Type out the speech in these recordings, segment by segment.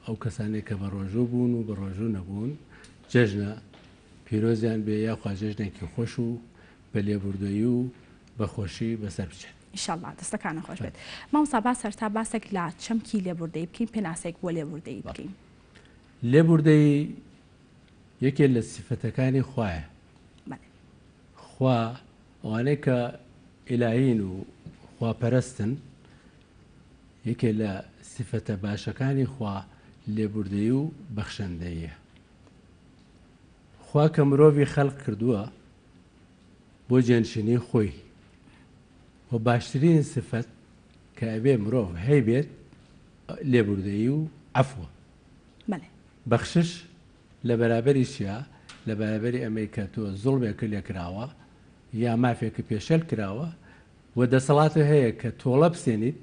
ئەو کەسانەی کە بە ڕۆژوو بوون و بە ڕۆژوو نەبوون جەژنە پیرۆزیان بێ یاخوا جەژنێکی خۆش و بە لێبوردەیی و بە خۆشی بەسەر بچێت. ئیشەڵا دەستەکانت خۆش بێت مامۆستا با سەرتا باسێک لە چەمکی لێبوردەیی بکەین پێناسەیەک بۆ لێبوردەیی بکەین. لێبوردەیی یەکێ لە سیفەتەکانی خوایە. خوا ئەوانەی کە ئیلاهین و خواپەرستن یەکێ لە سیفەتە باشەکانی خوا لێبوردەیی و بەخشندەییە. خوا کە مرۆڤی خەلق کردووە بۆ جێنشینی خۆی و باشترین سفەت کە ئەبێ مرۆڤ هەیبێت لێبوردەیی و عەفوە. بەخشش لە بەرابەری چیا؟ لە بەرابەری ئەمەی کە تۆ زوڵمێکت لێ کراوە یا مافێکت پێشێل کراوە و دەسەڵاتت هەیە کە تۆڵە بسێنیت،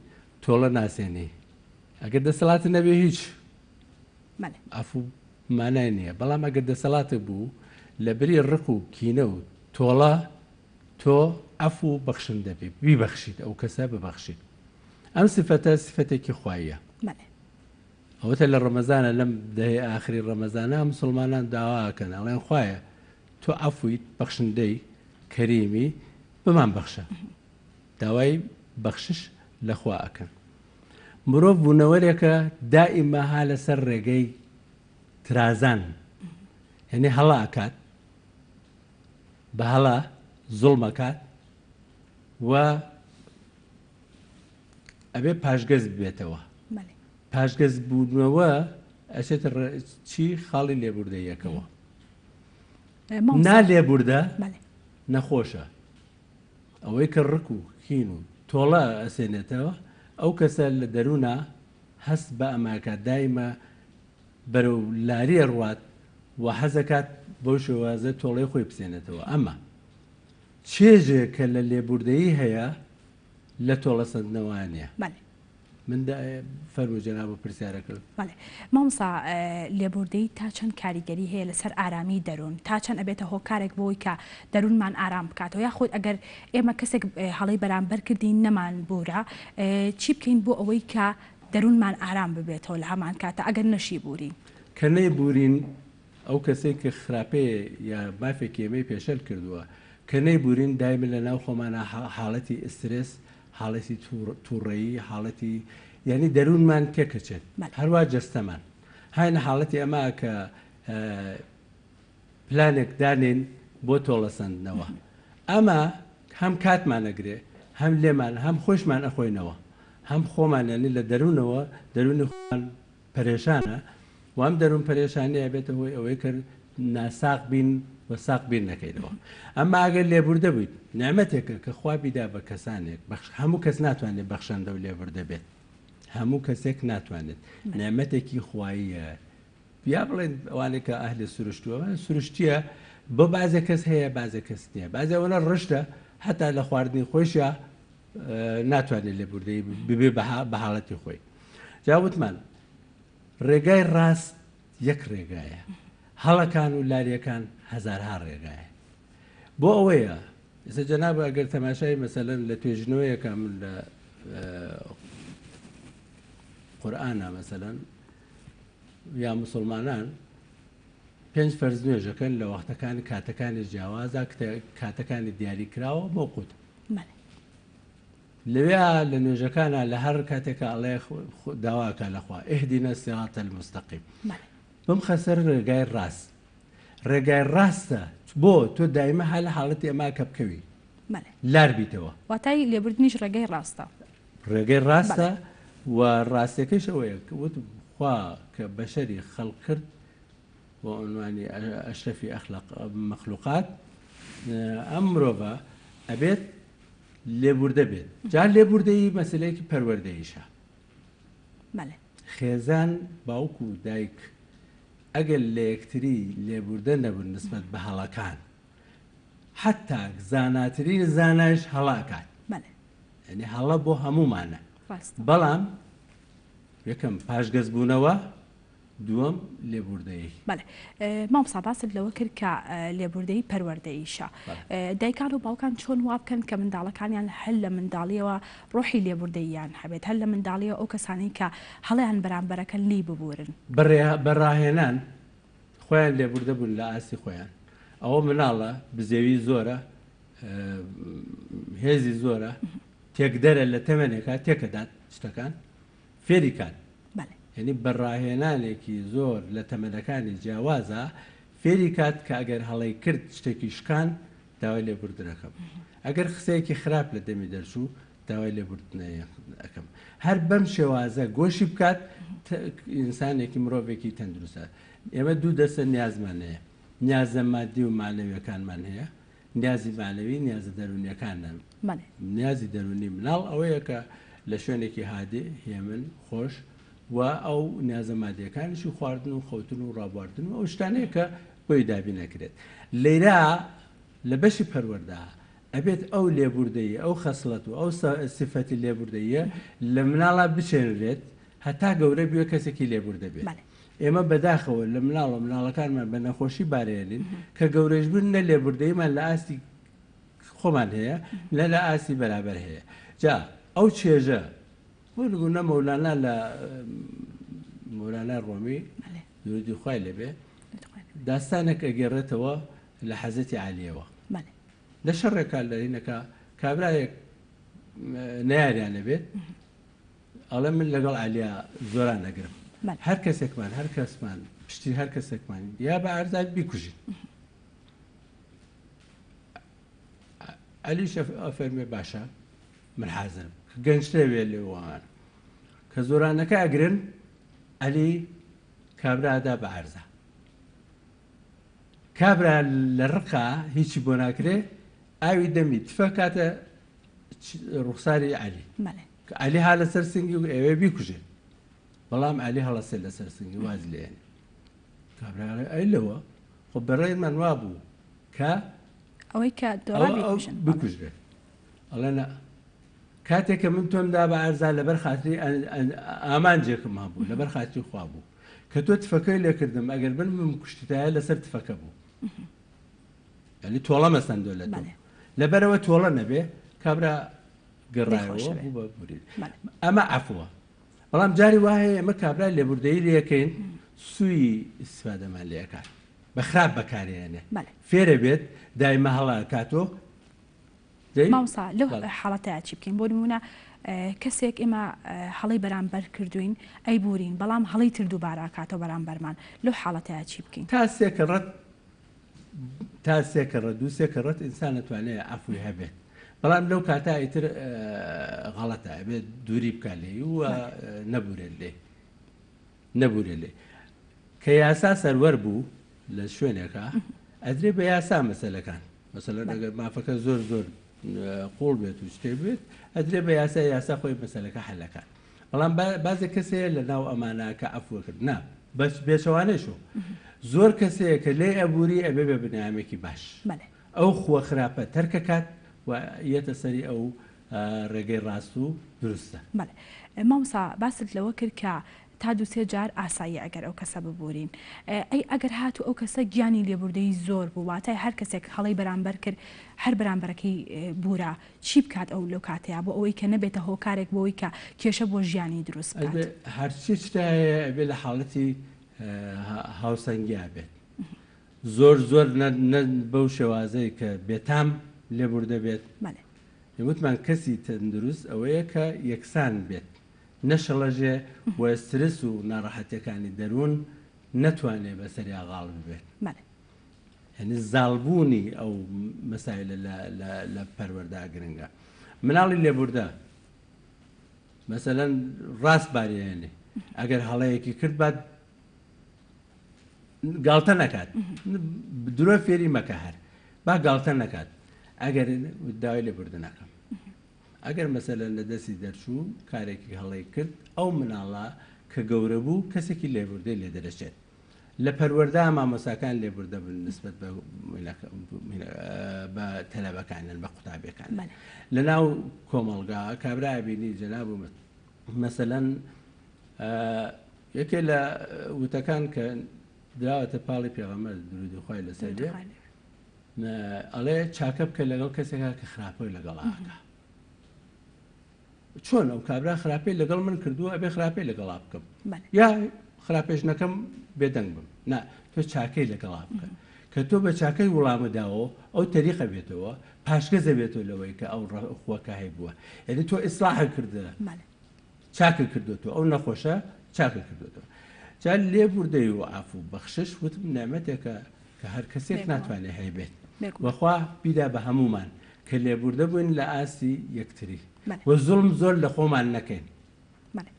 تۆڵە ناسێنی. ئەگەر دەسەڵاتت نەبێ هیچ عەفو مانای نییە. بەڵام ئەگەر دەسەڵاتت بوو لە بری ڕق و کینە و تۆڵە تۆ عەفو و بەخشندە بی، بیبەخشیت، ئەو کەسە ببەخشیت. ئەم سفەتە سفەتێکی خواییە. ئەوەتە لە ڕەمەزانە لەم دەهەی ئاخری ڕەمەزانە مسوڵمانان داوا ئەکەن ئەڵێن خوایە تۆ عەفویت بەخشندەی کەریمی بمان بەخشە داوای بەخشش لە خوا ئەکەن مرۆڤ بوونەوەرێکە دائیمە ها لەسەر ڕێگەی ترازان یعنی هەڵا ئەکات بە هەڵا زوڵمەکات و ئەبێ پاشگەز ببێتەوە. پاشگەز بوونەوە ئەچێتە چی خاڵی لێبوردەیەکەوە. نا لێبوردە نەخۆشە. ئەوەی کە ڕک و کین و تۆڵە ئەسێنێتەوە ئەو کەسە لە دەرونا هەست بە ئەماکە دایمە بەرەو لاری ئەڕوات و حەزەکات بەو شێوازە تۆڵەی خۆی بسێنێتەوە ئەمە چێژێک کە لە لێبوردەیی هەیە لە تۆڵەسەندنەوە نیە. بەڵێ. من دە فەرموو جەنابت پرسیارەکە. بەڵێ مامۆستا لێبوردەیی تا چەند کاریگەری هەیە لەسەر ئارامی دەروون تا چەند ئەبێتە هۆکارێک بۆی کە دەروونمان ئارام بکاتەوە یاخود ئەگەر ئێمە کەسێک هەڵەی بەرامبەر کردین نەمان بورا چی بکەین بۆ ئەوەی کە دەروونمان ئارام ببێتەوە لە هەمان کاتە ئەگەر نەشی بورین؟ کە نەیبورین ئەو کەسەی کە خراپەیە یا مافێکی ئێمەی پێشێل کردووە کە نەیبورین دایمە لە ناو خۆمانا حاڵەتی ئسترێس حاڵەتی توڕەیی حاڵەتی یانی دەروونمان تێکەچێت هەروا جەستەمان هاینە حاڵەتی ئەمە کە پلانێک دانێن بۆ تۆڵەسەندنەوە ئەمە هەم کاتمان ئەگرێ هەم لێمان هەم خۆشمان ئەخۆینەوە هەم خۆمان یانی لە دەروونەوە دەروونی خۆمان پەرێشانە و ئەم دەروون پەرێشانیە ئەبێتە هۆی ئەوەی کە ناساغ بین و ساغ بیر نەکەینەوە ئەمما ئەگەر لێبوردە بوویت نیعمەتێکە کە خوا بیدا بە کەسانێک بەخش هەموو کەس ناتوانێت بەخشەندە و لێبوردە بێت هەموو کەسێک ناتوانێت نیعمەتێکی خواییە یا بڵێن ئەوانەی کە ئەهلی سروشتووە سروشتیە بۆ بازێ کەس هەیە بازێ کەس نییە بازێ ئەوەنە ڕشتە هەتا لە خواردنی خۆیشە ناتوانێت لێبوردەی ببێ بە حاڵەتی خۆی جا وتمان ڕێگای ڕاست یەک ڕێگایە هەڵەکان و لاریەکان هەزارها ڕێگایە بۆ ئەوەیە ئێستا جەناب ئەگەر تەماشای مەسەلەن لە توێژینەوەیەکە من لە قورئانە مەسەلەن یا مسلمانان پێنج فەرز نوێژەکەن لە وەختەکانی کاتەکانی جیاوازە کاتەکانی دیاری کراوە مەوقوت لەوێ لە نوێژەکانە لە هەر کاتێکە ئەڵێ داواکە لەخوا اهدنا الصراط المستقیم بمخە سەر ڕێگای ڕاست ڕێگای ڕاستە بۆ تۆ دایمە هە لە حاڵەتی ئەما کە بکەوی لار بیتەوە. واتای لێبوردنیش ڕێگەی ڕاستە. ڕێگەی ڕاستە و ڕاستیەکەیش ئەوەیە وتم خوا کە بەشەری خەڵق کرد بۆ عنوانی ئەشرەفی ئەخلاق مەخلوقات ئەم مرۆڤە ئەبێت لێبوردە بێت جا لێبوردەیی مەسلەیەکی پەروەردەیشە خێزان باوک و دایک ئەگەر لە یەکتری لێبوردە نەبوون نسبەت بە هەڵەکان حەتا زاناترین زانایش هەڵە ئەکات یعنی هەڵە بۆ هەموومانە بەڵام یەکەم پاشگەزبوونەوە. دووەم لێبوردەیی. بەڵێ مامۆستا باست لەوە کرد کە لێبوردەیی پەروەردەییشە. دایکان و باوکان چۆن وا بکەن کە منداڵەکانیان هەر لە منداڵیەوە ڕۆحی لێبوردەییان هەبێت، هەر لە منداڵیەوە ئەو کەسانەی کە هەڵەیان بەرامبەرەکەن لێی ببورن؟ بە ڕاهێنان خۆیان لێبوردە بوون لە ئاستی خۆیان. ئەوە مناڵە بزێوی زۆرە، هێزی زۆرە، تێکدەرە لە تەمەنێکا تێکەدات شتەکان. فێری کات یانی بە ڕاهێنانێکی زۆر لە تەمەنەکانی جیاوازا فێری کات کە ئەگەر هەڵەی کرد شتێکی شکان داوای لێبوردن ئەکەم ئەگەر قسەیەکی خراپ لە دەمی دەرچوو داوای لێبوردن ئەکەم هەر بەم شێوازە گۆشی بکات ئینسانێکی مرۆڤێکی تەندروستە ئێمە دوو دەستە نیازمان هەیە نیازە مادی و مانەویەکانمان هەیە نیازی مەعنەوی نیازە دەروونیەکانە. نیازی دەروونی مناڵ ئەوەیە کە لە شوێنێکی هادئ، هێمن، خۆش و ئەو نیازە مادیەکانیشی خواردن و خەوتن و ڕابواردن و ئەو شتانەیە کە بۆی دابین ئەکرێت. لەیرا لە بەشی پەروەردە ئەبێت ئەو لێبوردەیی، ئەو خەسڵەت و ئەو سیفەتی لێبوردەییە لە مناڵا بچێنرێت هەتا گەورە بوێ کەسێکی لێبوردە بێت. ئێمە بەداخەوە لە مناڵ و مناڵەکانمان بە نەخۆشی بارێنین کە گەورەش بن نە لێبوردەییمان لە ئاستی خۆمان هەیە نە لە ئاستی بەرابەر هەیە. جا ئەو چێژە بۆ نموونە مەولانا لە مەولانای ڕۆمی درودی خوای لێبێ داستانێک ئەگێڕێتەوە لە حەزرەتی عەلیەوە. لە شەڕێکا لە هینەکە کابرایەک نەیاریان ئەبێت ئەڵێ من لەگەڵ عەلیا زۆران ئەگرم هەر کەسێکمان هەر کەسمان پشتی هەر کەسێکمان یا بە ئارزای بیکوژین عەلیش ئەفەرمێ باشە من حازرم کە گەنجترە وێ لێوان کە زۆرانەکە ئەگرن عەلی کابرادا بە ئارزا کابرا لە ڕقا هیچی بۆ ناکرێ ئاوی دەمی تفە کاتە ڕوخساری عەلی کە عەلی ها لەسەر سنگی و ئەوێ بیکوژێ بەڵام عەلی هەڵەسێ لەسەر سنگی واز لێنێ کابرا ئەی لەوە خۆ بەڕێمان وابوو کە ئەوەی کە بکوژرێت ئەڵێ نا کاتێک کە من تۆم دا بە ئارزا لەبەر خاتری ئامانجێکم هەبوو لەبەر خاتری خوا بوو کە تۆ تفەکەی لێکردم ئەگەر من بم کوشتتایە لەسەر تفەکە بوو یعنی تۆڵە مەسەندۆ لە تۆ لەبەرەوە تۆڵە نەبێ کابرا گەڕایەوە بوو بە مرید ئەمە عەفوە بەڵام جاری وا هەیە ئێمە کابرا لێبوردەیی لێکەین سوی ئیسفادەمان لێکات بە خراپ بەکارێنێ فێرە بێت دایمە هەڵە کاتۆ مامۆستا لەو حاڵەتەیا چی بکەین بۆ نمونە کەسێک ئێمە هەڵەی بەرامبەر کردوین ئەی بورین بەڵام هەڵەی تر دووبارە ئەکاتەوە بەرامبەرمان لەو حاڵەتەیا چی بکەین؟ تا سێ کەڕەت تا سێ کەڕەت دوو سێ کەڕەت ئینسان ئەتوانێ عەفوی هەبێت بەڵام لەو کاتە ئیتر غەڵەتە ئەبێت دووری بکا لێی و نەبورێت لێی نەبورێت لێی کە یاسا سەروەر بوو لە شوێنێکا ئەدرێ بە یاسا مەسەلەکان مەسەلەن ئەگەر مافەکە زۆر زۆر قوڵ بێت و شتێک بێت ئەدرێ بە یاسا یاسا خۆی مەسەلەکە حەلەکات بەڵام بازێک کەس هەیە لە ناو ئەمانە کە عەفوە کرد نا بەس بێچەوانەیشەوە زۆر کەس هەیە کە لێی ئەبوری ئەبێ بە بنیامێکی باش ئەو خووە خراپە تەرکەکات و یەتە سەری ئەو ڕێگەی ڕاست و دروستە. بەڵێ مامۆستا باست لەوە کرد کە تا دوو سێ جار ئاساییە ئەگەر ئەو کەسە ببورین ئەی ئەگەر هاتوو ئەو کەسە گیانی لێبوردەیی زۆر بوو واتای هەر کەسێک هەڵەی بەرامبەر کرد هەر بەرامبەرەکەی بورا چی بکات ئەو لەو کاتەیا بۆ ئەوەی کە نەبێتە هۆکارێک بۆ ئەوەی کە کێشە بۆ ژیانی دروست بکات؟ ئەبێ هەرچی شتە هەیە ئەبێ لە حاڵەتی هاوسەنگیا بێت زۆر زۆر نە بەو شێوازەی کە بێتام لێبوردە بێت وتمان کەسی تەندروست ئەوەیە کە یەکسان بێت نەشڵەژێ و سترس و ناڕەحەتیەکانی دەروون نەتوانێ بەسەریا غاڵب بێت. یانی زاڵبوونی ئەو مەسایلە لە پەروەردە گرنگە. مناڵی لێبوردە مەسەلەن ڕاست باریێنێ ئەگەر هەڵەیەکی کرد با گاڵتە نەکات درۆ فێری مەکە هەر با گاڵتە نەکات ئەگەر داوای لێبوردن نەکەم ئەگەر مەسەلەن لە دەستی دەرچوو کارێکی هەڵەی کرد ئەو مناڵە کە گەورە بوو کەسێکی لێبوردەی لێ دەرەچێت لە پەروەردە مامۆستاکان لێبوردە بن نسبەت بە بە تەلەبەکانیان بە قوتابیەکان لە ناو کۆمەڵگا کابرا بینی جەناب و مەسەلەن. یەکێ لە وتەکان کە دراوەتە پاڵی پێغەمبەر درودی خوای لەسەر بێ ئەڵێ چاکە بکە لەگەڵ کەسێکا کە خراپەی لەگەڵا ئەکا. چۆن ئەو کابرا خراپەی لەگەڵ من کردووە ئەبێ خراپەی لەگەڵا بکەم یا خراپێش نەکەم بێدەنگ بم نا تۆ چاکەی لەگەڵا بکە کە تۆ بە چاکەی وڵامە داوە ئەو تەریقە بێتەوە پاشگەزە بێتەوە لەوەی کە ئەو ڕەخوەکە هەیبووە یعنی تۆ ئیسلاح کردە چاکە کردوێتەوە ئەو نەخۆشە چاکە کردوێتەوە جا لێبوردەی و عفو بەخشش وتم نعمەتێکە کە هەر کەسێک ناتوانێت هەیبێت وەخوا بیدا بە هەمومان کە لێبوردە بووین لە ئاستی یەکتری و زوڵم زۆر لە خۆمان نەکەین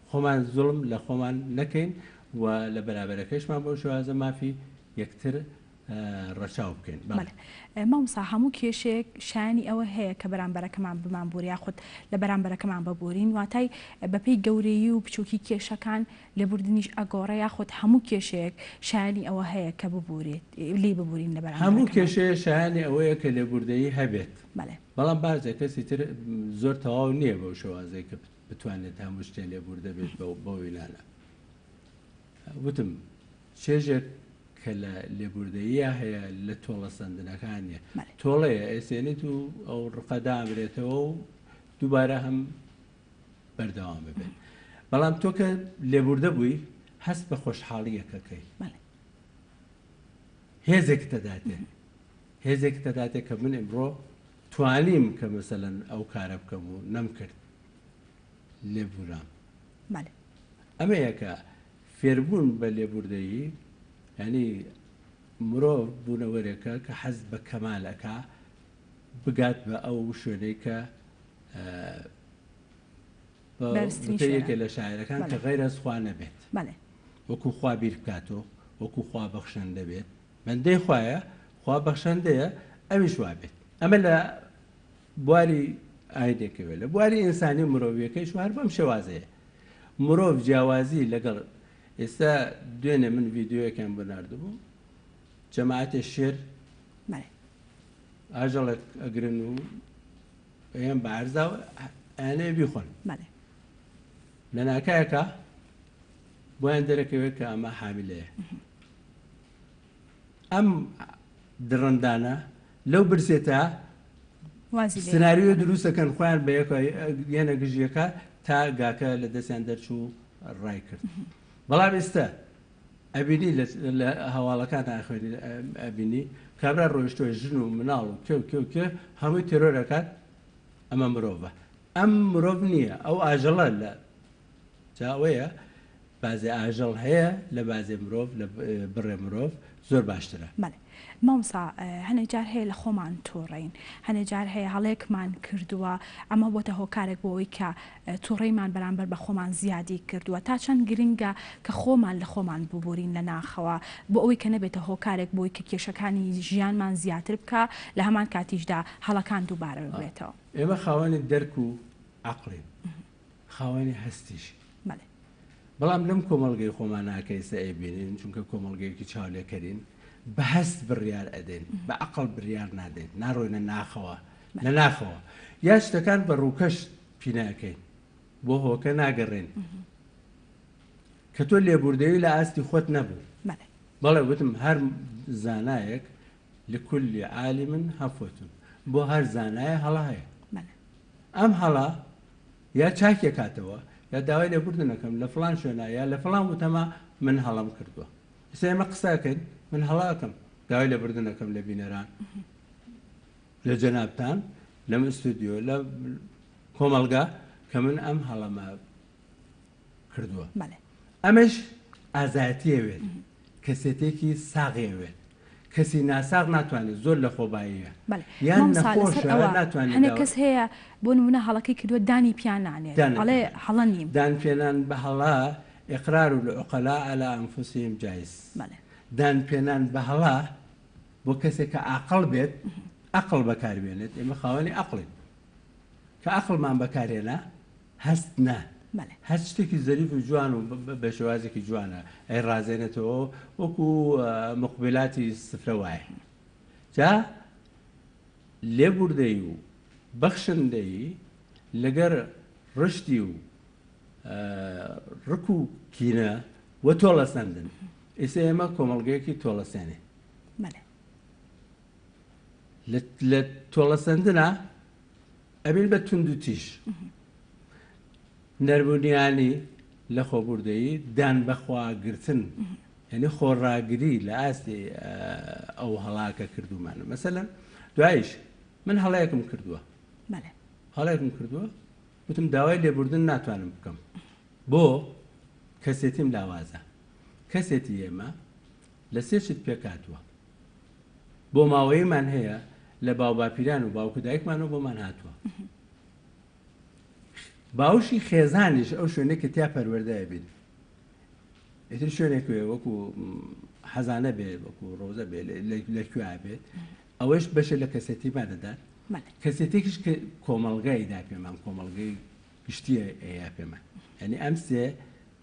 خۆمان زوڵم لە خۆمان نەکەین و لە بەرابەرەکەشمان بەو شێوازە مافی یەکتر ڕەچاو بکەین. بەڵێ مامۆستا هەموو کێشەیەک شایانی ئەوە هەیە کە بەرامبەرەکەمان بمانبوورێ یاخود لە بەرامبەرەکەمان ببورین واتای بەپێی گەورەیی و بچوکی کێشەکان لێبوردنیش ئەگۆڕێ یاخود هەموو کێشەیەک شایانی ئەوە هەیە کە ببورێت لێی ببورین لە هەموو بەرامبەرەکەمان. کێشەیە شایانی ئەوەیە کە لێبوردەیی هەبێت بەڵێ. بەڵام بازێ کەسی تر زۆر تەواو نییە بەو شێوازەی کە بتوانێت هەموو شتێ لێبوردە بێت بەو وینانە. وتم چێژێک کە لە لێبوردەییا هەیە لە تۆڵە سەندنەکان نییە. بەڵێ. تۆڵەیە ئەیسێنیت و ئەو ڕقە دامرێتەوە و دووبارە هەم بەردەوام ببێت بەڵام تۆ کە لێبوردە بووی هەست بە خۆشحاڵیەکەکەی هێزێک تەداتێ هێزێک تەداتێ کە من ئمڕۆ توانیم کە مەسەلەن ئەو کارە بکەم و نەمکرد لێبورام ئەمەیە کە فێربوون بە لێبوردەیی ینی مرۆڤ بوونەوەرێکە کە حەز بە کەمال ئەکا بگات بە ئەو شوێنەی کە بە یەکێ لە شاعرەکان کە غەیرە از خوا نەبێت وەکو خوا بیر بکاتەوە وەکو خوا بەخشندە بێت بەندەی خوایە خوا بەخشندەیە ئەویش وا بێت ئەمە لە بواری ئاینێکەوێ لە بواری ئینسانی و مرۆڤیەکەیش هەر بەم شێوازەیە مرۆڤ جیاوازی لەگەڵ ئێستا دوێنێ من ڤیددیوەکەم بۆ نردبوو جەماعەتێ شێر ئاژەڵێک ئەگرن و ئەیان بە عەرزا و ئەیانەوێ بیخۆن. بەڵێ. لە ناکایەکا بۆیان دەرەکەوێت کە ئەمە حامیلەیە. ئەم دڕندانە لەو برسێتە وازی لێ سناریۆ دروست دەکەن خۆیان بە یەکە یەنە گژیەکە تا گاکە لە دەستیان دەرچوو ڕای کرد. بەڵام ئێستا ئەبینی لە هەواڵەکان ئەخوێنی ئەبینی کابرا ڕۆیشتوە ژن و مناڵ و کێ و کێ و کێ هەمووی تێرۆر ئەکات ئەمە مرۆڤە ئەم مرۆڤ نییە ئەو ئاژەڵە لە جا ئەوەیە بازێ ئاژەڵ هەیە لە بازێ مرۆڤ لە بڕێ مرۆڤ زۆر باشترە. بەڵێ مامۆستا هەنێ جار هەیە لە خۆمان توڕەین هەنێ جار هەیە هەڵەیەکمان کردووە ئەمە بۆتە هۆکارێک بۆ ئەوەی کە توڕەیمان بەرامبەر بە خۆمان زیادی کردووە تا چەند گرنگە کە خۆمان لە خۆمان ببورین لە ناخەوە بۆ ئەوەی کە نەبێتە هۆکارێک بۆی کە کێشەکانی ژیانمان زیاتر بکا لە هەمان کاتیشدا هەڵەکان دووبارە ببێتەوە. ئێمە خاوەنی دەرک و عەقڵین خاوەنی هەستیشین بەڵێ. بەڵام لەم کۆمەڵگەی خۆمانا کە ئێستا ئەیبینین چونکە کۆمەڵگەیەکی چاولێکەرین بە هەست بڕیار ئەدەین بە عەقڵ بریار نادەین ناڕۆینە ناخەوە لە ناخەوە یا شتەکان بە ڕووکەش پیناکەین بۆ هۆکە ناگەڕێن کە تۆ لێبوردەوی لە ئاستی خۆت نەبوو بەڵێ وتم هەر زانایەک لكل عالم هفوة بۆ هەر زانایە هەڵە هەیە ئەم هەڵە یا چاکیە کاتەوە یا داوای لێبوردن ئەکەم لە فڵان شوێنا یا لە فڵان وتەما من هەڵەم کردووە ئێستا ئێمە قسە ئەکەین من هەڵە ئەکەم داوای لێبوردن ئەکەم لە بینەران لە جەنابتان لەم ئستودیۆ لە کۆمەڵگا کە من ئەم هەڵەمە کردووە ئەمەش ئازایەتیەوێت کەسێتێکی ساغیەوێت کەسی ناساغ ناتوانێت زۆر لە خۆباییە یان نەخۆشە ناتوانێت هەنێک کەس هەیە بۆ نمونە هەڵەکەی کردووە دانی پیا نانێت ئەڵێ هەڵە نیم. دان پێنان بە هەڵە اقرار العقلاء علی انفسهم جائز دان پێنان بە هەڵە بۆ کەسێک کە عاقڵ بێت عەقڵ بەکاربێنێت ئێمە خاوەنی عەقڵین کە عەقڵمان بەکارهێنا هەست نا هەست شتێکی زەریف و جوان و بە شێوازێکی جوانە ئەیڕازێنێتەوە وەکو مقبلاتی سفرە وایە جا لێبوردەی و بەخشندەیی لەگەر ڕشتی و ڕک و کینە. و تۆڵەسەندن. ئیستا ئێمە کۆمەڵگەیەکی تۆڵەسێنین. لە تۆڵەسەندنا ئەبین بە توندوتیژ. نەرمونیانی، لەخۆبوردەیی، دان بەخواگرتن، یانی خۆڕاگری لە ئاستی ئەو هەڵا کە کردوومانە. مەسەلەن دوایش من هەڵەیەکم کردووە. هەڵەیەکم کردووە، وتم داوای لێبوردن ناتوانم بکەم. بۆ؟ کەسێتیم لاوازە. کەسێتی ئێمە لە سێ شت پێکهاتووە. بۆماوەییمان هەیە لە باوباپیران و باوک و دایکمانەوە بۆمان هاتووە. باوشی خێزانیش ئەو شوێنەی کە تیا پەروەردە ئەبین ئیتر شوێنێک وێ وەکو حەزانە بێ وەکو ڕۆزە بێ لە کوێ بێت ئەوەش بەشێ لە کەسێتیمان دەدات کەسێتێکیش کە کۆمەڵگای دا پێمان کۆمەڵگەی گشتیە ئەیا پێمان یعنی ئەم سێ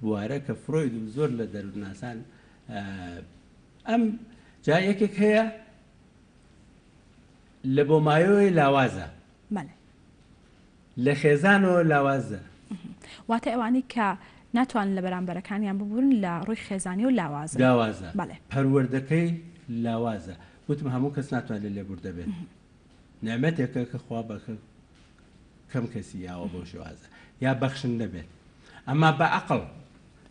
بوارە کە فرۆید و زۆر لە دەروونناسان ئەم جا یەکێک هەیە لە بۆمایۆی لاوازە لە خێزانەوە لاوازە. واتە ئەوانەی کە ناتوانن لە بەرامبەرەکانیان ببورن لە ڕووی خێزانیەوە لاوازن. لاوازە. پەروەردەکەی لاوازە. وتم هەموو کەس ناتوانێت لێبوردە بێت. نیعمەتێکە کە خوا بە کەم کەسی یاوە بەو شێوازە. یا بەخشندە بێت. ئەما بە عەقڵ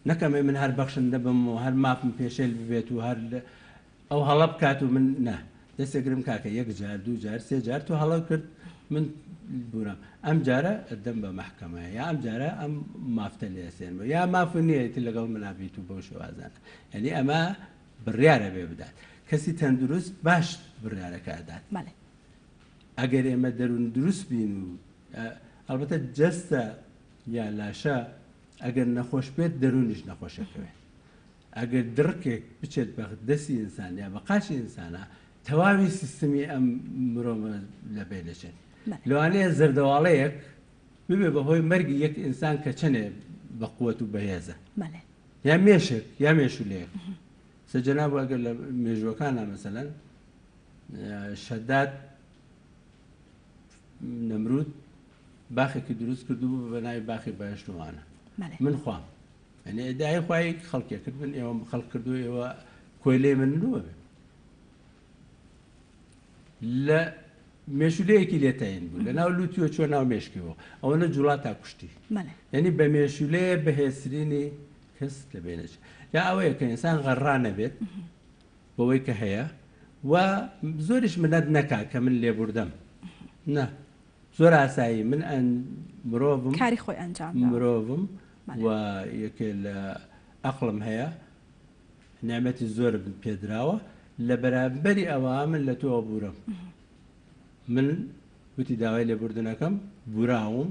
نەکەم من هەر بەخشندە بم و هەر مافم پێشێل ببێت و هەر ئەو هەڵە بکات و من نا دەستێگرم کاکە یەک جار دوو جار سێ جار تۆ هەڵە کرد من بورم ئەم جارە ئەدەم بە مەحکەمە یا ئەم جارە ئەم مافتە لێسێنمە یا ماف نییە ئیتر لەگەڵ منا بیت و بەو شێوازانە یعنی ئەمە بڕیارە بێ بدات کەسی تەندروست باش بڕیارەکە ئەدات بەڵێ. ئەگەر ئێمە دەروون دروست بین و ئەڵبەتە جەستە یا لاشە ئەگەر نەخۆش بێت دەروونیش نەخۆشەکەوێت ئەگەر دڕکێک بچێت بە دەستی ئینسان یا بە قاچی ئینسانا تەواوی سیستمی ئەم مرۆڤە لەبەین دەچێت. لەوانەیە زەردەواڵەیەک ببێ بە هۆی مەرگی یەک ئینسان کە چەنێ بە قوت و بەهێزە. یا مێشێک یا مێشولەیەک. سە جەناب ئەگەر لە مێژوەکانە مەسەلەن شەداد نەمرود باخێکی دروست کردبوو بە ناوی باخی بەهەشت وانە. من خوام. یعنی ئیدعای خوای خەڵکێ کرد من ئێوەم خەڵک کردو ئێوە کۆیلەی من نووە بێ لە مێشولەیەکی لێتاین بوو لە ناو لوتیوە چوە ناو مێشکیەوە ئەوەنە جوڵا تا کوشتی یعنی بە مێشولەیە بەهێزترینی کەس لە بێنێت یا ئەوەیە کە ئینسان غەڕا نەبێت بەوەی کە هەیە و زۆریش منەت نەکا کە من لێبوردەم نا زۆر ئاسایی من ئەن مرۆڤم کاری خۆی ئەنجام داوە. مرۆڤم و یەکێ لە ئەقڵم هەیە نیعمەتی زۆرم پێدراوە لە بەرامبەری ئەوە من لە تۆ ئەبورم من وتی داوای لێبوردنەکەم بوراوم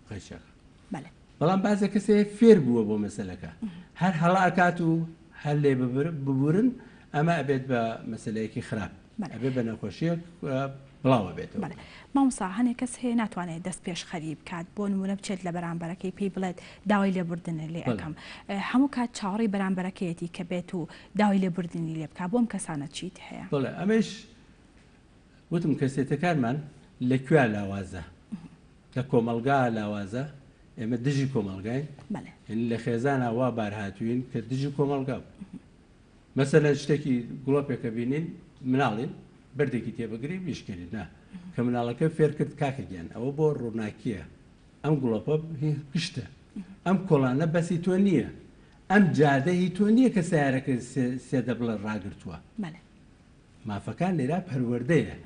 قەیچەکە بەڵێ. بەڵام بازێ کەسێ فێر بووە بۆ مەسەلەکە هەر هەڵە ئەکات و هەر لێ ببورن ئەمە ئەبێت بە مەسەلەیەکی خراپ ئەبێ بە نەخۆشیەک بڵاوە بێتەوە. بەڵێ مامۆستا هەنێ کەس هەیە ناتوانێت دەست پێشخەری بکات بۆ نمونە بچێت لە بەرامبەرەکەی پێی بڵێت داوای لێبوردنت لێ ئەکەم هەموو کات چاوەڕێی بەرامبەرەکەیەتی کە بێت و داوای لێبوردنی لێ بکات بۆ ئەم کەسانە چیت هەیە؟ بەڵێ ئەمەیش وتم کەسێتەکانمان لە کوێ لاوازە لە کۆمەڵگا لاوازە ئێمە دژی کۆمەڵگاین یعنی لە خێزانا وا بار هاتوین کە دژی کۆمەڵگا بوو مەسەلەن شتێکی گوڵۆپێکە بینین مناڵین بەردێکی تێبگری بیشکێنین نا کە مناڵەکە فێر کرد کاکە گیان ئەوە بۆ ڕووناکیە ئەم گوڵۆپە هی گشتە ئەم کۆڵانە بەسی تۆ نییە ئەم جادە هی تۆ نییە کە سیارەکە سێ دەبڵە ڕاگرتووە مافەکان لێرا پەروەردەیە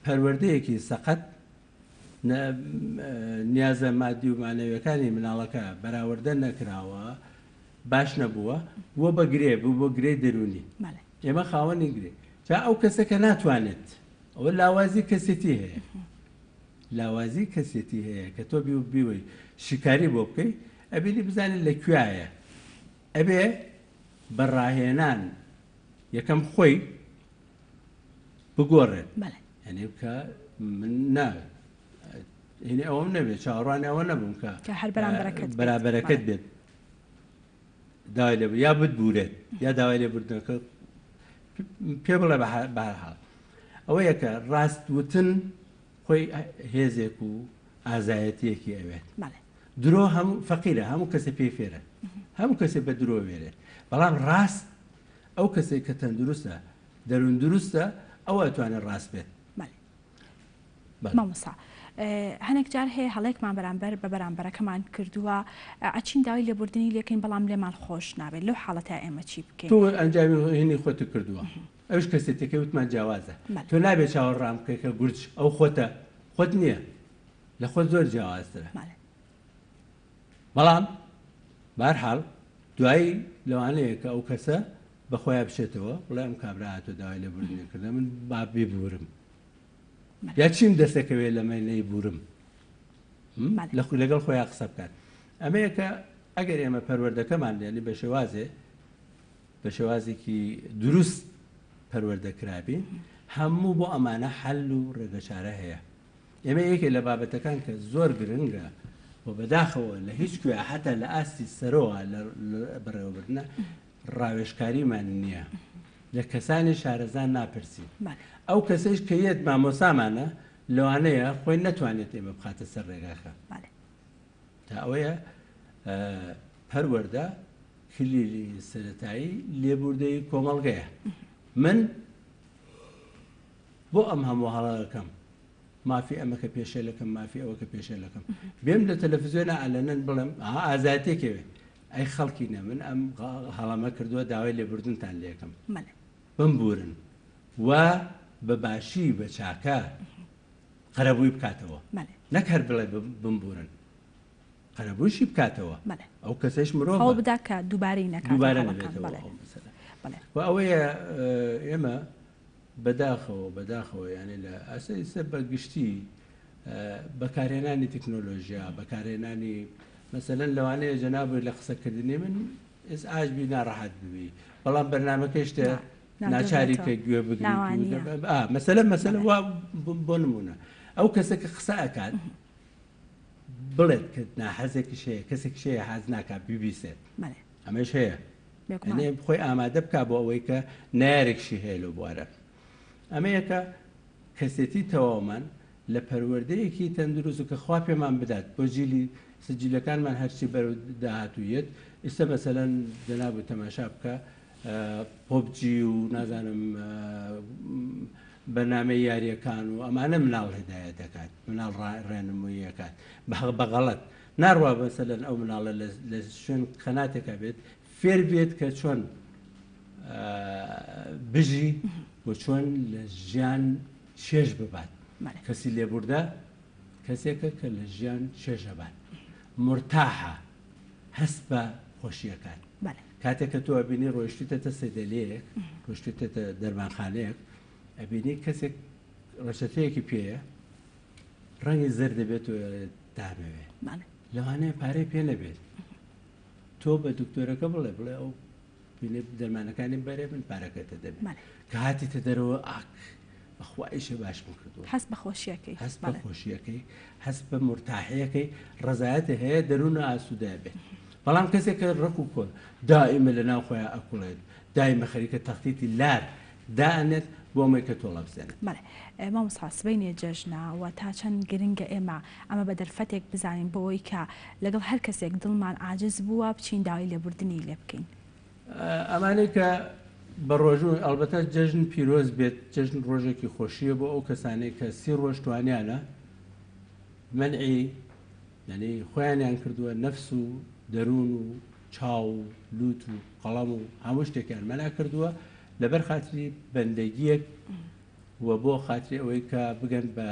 پەروەردەیەکی سەقەت نیازە مادی و معنەویەکانی مناڵەکە بەراوردە نەکراوە باش نەبووە بووە بە گرێ بوو بۆ گرێی دەروونی ئێمە خاوەنی گرێ جا ئەو کەسە کە ناتوانێت ئەوە لاوازی کەسێتی هەیە لاوازی کەسێتی هەیە کە تۆ بی بیوەی شیکاری بۆ بکەی ئەبینی بزانێت لە کوایە ئەبێ بە ڕاهێنان یەکەم خۆی بگۆڕێت یعنی کە من نا هینی ئەوەم نەبێت چاوەڕوانی ئەوە نەبووم کە کە هەر بەرامبەرەکەت بێت. بەرابەرەکەت بێت داوای لێ یا بتبورێت یا داوای لێبوردنەکە پێ بڵێ بە هەر حاڵ ئەوەیە کە ڕاست وتن خۆی هێزێک و ئازایەتیەکی ئەوێت درۆ هەموو فەقیرە هەموو کەسە پێی فێرە. هەموو کەسێ بە درۆ وێرێت بەڵام ڕاست ئەو کەسێک کە تەندروستە دەروون دروستە ئەو ئەتوانێت ڕاست بێت. مامۆستا هەنێک جار هەیە هەڵێکمان بەرامبەر بە بەرامبەرەکەمان کردووە ئەچین داوای لێبوردنی لێکەین بەڵام لێمان خۆش نابێت لەو حاڵەتە ئێمە چی بکەین؟ تۆ ئەنجامی هینی خۆت کردووە ئەوش کەسێتەکەی وتمان جیاوازە تۆ نابێت چاوەڕام بکەی کە گورج ئەو خۆتە خۆت نییە لە خۆت زۆر جیاوازترە بەڵام بارحاڵ دوایی لەوانەیە کە ئەو کەسە بە خۆیان بچێتەوە بڵێ ئەم کابرا هاتۆ داوای لێبوردنی کردە من با ببورم یا چیم دەستەکەوێت لەمە نەیبورم لەگەڵ خۆیان قسە بکات ئەمەیە کە ئەگەر ئێمە پەروەردەکەمان یعنی بە شێوازێ بە شێوازێکی دروست پەروەردە کرابین هەموو بۆ ئەمانە حەل و ڕێگەچارە هەیە ئێمە یەکێ لە بابەتەکان کە زۆر گرنگە و بەداخەوە لە هیچ کوێ حتا لە ئاستی سەرەوە لە بەڕێوەبردنە ڕاوێژکاریمان نییە لە کەسانی شارەزا ناپرسین ئەو کەسەیش کە یەت مامۆسامانە لەوانەیە خۆی نەتوانێت ئێمە بخاتە سەر ڕێگاکە تا ئەوەیە پەروەردە کلیلی سەتایی لێبوردەی کۆمەڵگەیە من بۆ ئەم هەموو هەڵەکەم مافی ئەمە کە پێشێلەکەم مافی ئەوە کە پێشێلەکەم بێم لە تەلەفزیۆنە ئەلەنەن بڵێم ئا ئازایەتێکەوێ ئەی خەڵکینە من ئەم هەڵەمە کردووە داوای لێبوردنتان لێکەم بمبورن و بە باشی بە چاکە قەرەبووی بکاتەوە نەک هەر بڵێ بمبورن قەرەبووشی بکاتەوە ئەو کەسەش مرۆڤ هەوڵ بدا کە دووبارەی نەکاتەوە دووبارە نەبێتەوە و ئەوەیە ئێمە بەداخەوە بەداخەوە یانێ لە ئاسە ئیسە بە گشتی بەکارهێنانی تەکنۆلۆژیا بەکارهێنانی مەسەلەن لەوانەیە جەنابی لە قسەکردنی من ئیزعاج بی ناڕەحەت ببی بەڵام بەرنامەکەی شتێ ناچاری کە گوێ بگریت مەسەلە مەسەلە وا بۆ نمونە ئەو کەسە کە قسە ئەکات بڵێت کە ناحەزێکیش هەیە کەسێکیش هەیە حەز ناکات بیبیسێت ئەمەش هەیە خۆی ئامادە بک بۆ ئەوەی کە نارێکشی هەیە لەو بوارە ئەمەیە کە کەسێتی تەواومان لە پەروەردەیەکی تەندروست و کە خوا پێمان بدات بۆ جیلی سجیلەکانمان هەرچی بەرەو داهاتوو یەت ئیستا مەسەلەن جەنابت تەماشا بکە پۆبجی و نازانم بەرنامەی یاریەکان و ئەمانە مناڵ هدایەت دەکات مناڵ ڕێنمویی ئەکات بە غەڵەت ناڕوا مەسەلەن ئەو مناڵە لە شوێن قەناتێکا بێت فێر بێت کە چۆن بژی و چۆن لە ژیان چێژ ببات کەسی لێبوردە کەسێکە کە لە ژیان چێژ ئەبات مورتاحە هەست بە خۆشی ئەکات کاتێک کە تۆ ئەبینی ڕۆیشتیتەتە سەیدەلیەیەک ڕۆیشتیتەتە دەرمانخانەیەک ئەبینی کەسێک ڕەچەتەیەکی پێیە ڕەنگی زەرد دەبێت و دامەوێ لەوانەیە پارەی پێ نەبێت تۆ بە دکتۆرەکە بڵێ بڵێ ئەو بینێ دەرمانەکانی بەرێ من پارەکەتە دەبێت کە هاتیتە دەرەوە ئاک بەخوا ئیشە باشم کردووە هەست بە خۆشیەکەی هەست بە خۆشیەکەی هەست بە مرتاحیەکەی ڕزایەتی هەیە دەروونە ئاسوودە بێت بەڵام کەسێک کە ڕق و کۆن دائیمە لە ناو خۆیان ئەکوڵێت دایمە خەریکە تەختیتی لار دائەنێت بۆ ئەمەی کە تۆڵە بسێنێت. بەڵێ مامۆستا سبەینێ جەژنە و تا چەند گرنگە ئێمە ئەمە بە دەرفەتێک بزانین بۆوەی کە لەگەڵ هەر کەسێک دڵمان عاجز بووە بچین داوای لێبوردنی لێ بکەین. ئەمانەی کە بە ڕۆژوون ئەڵبەتە جەژن پیرۆز بێت جەژن ڕۆژێکی خۆشیە بۆ ئەو کەسانەی کە سی ڕۆژ توانیانە مەنعی یعنی خۆیانیان کردووە نەفس و دەروون و چاو و لوت و قەڵەم و هەموو شتێکیان مەنا کردووە لەبەر خاتری بەندەگیەک و بۆ خاتری ئەوەی کە بگەن بە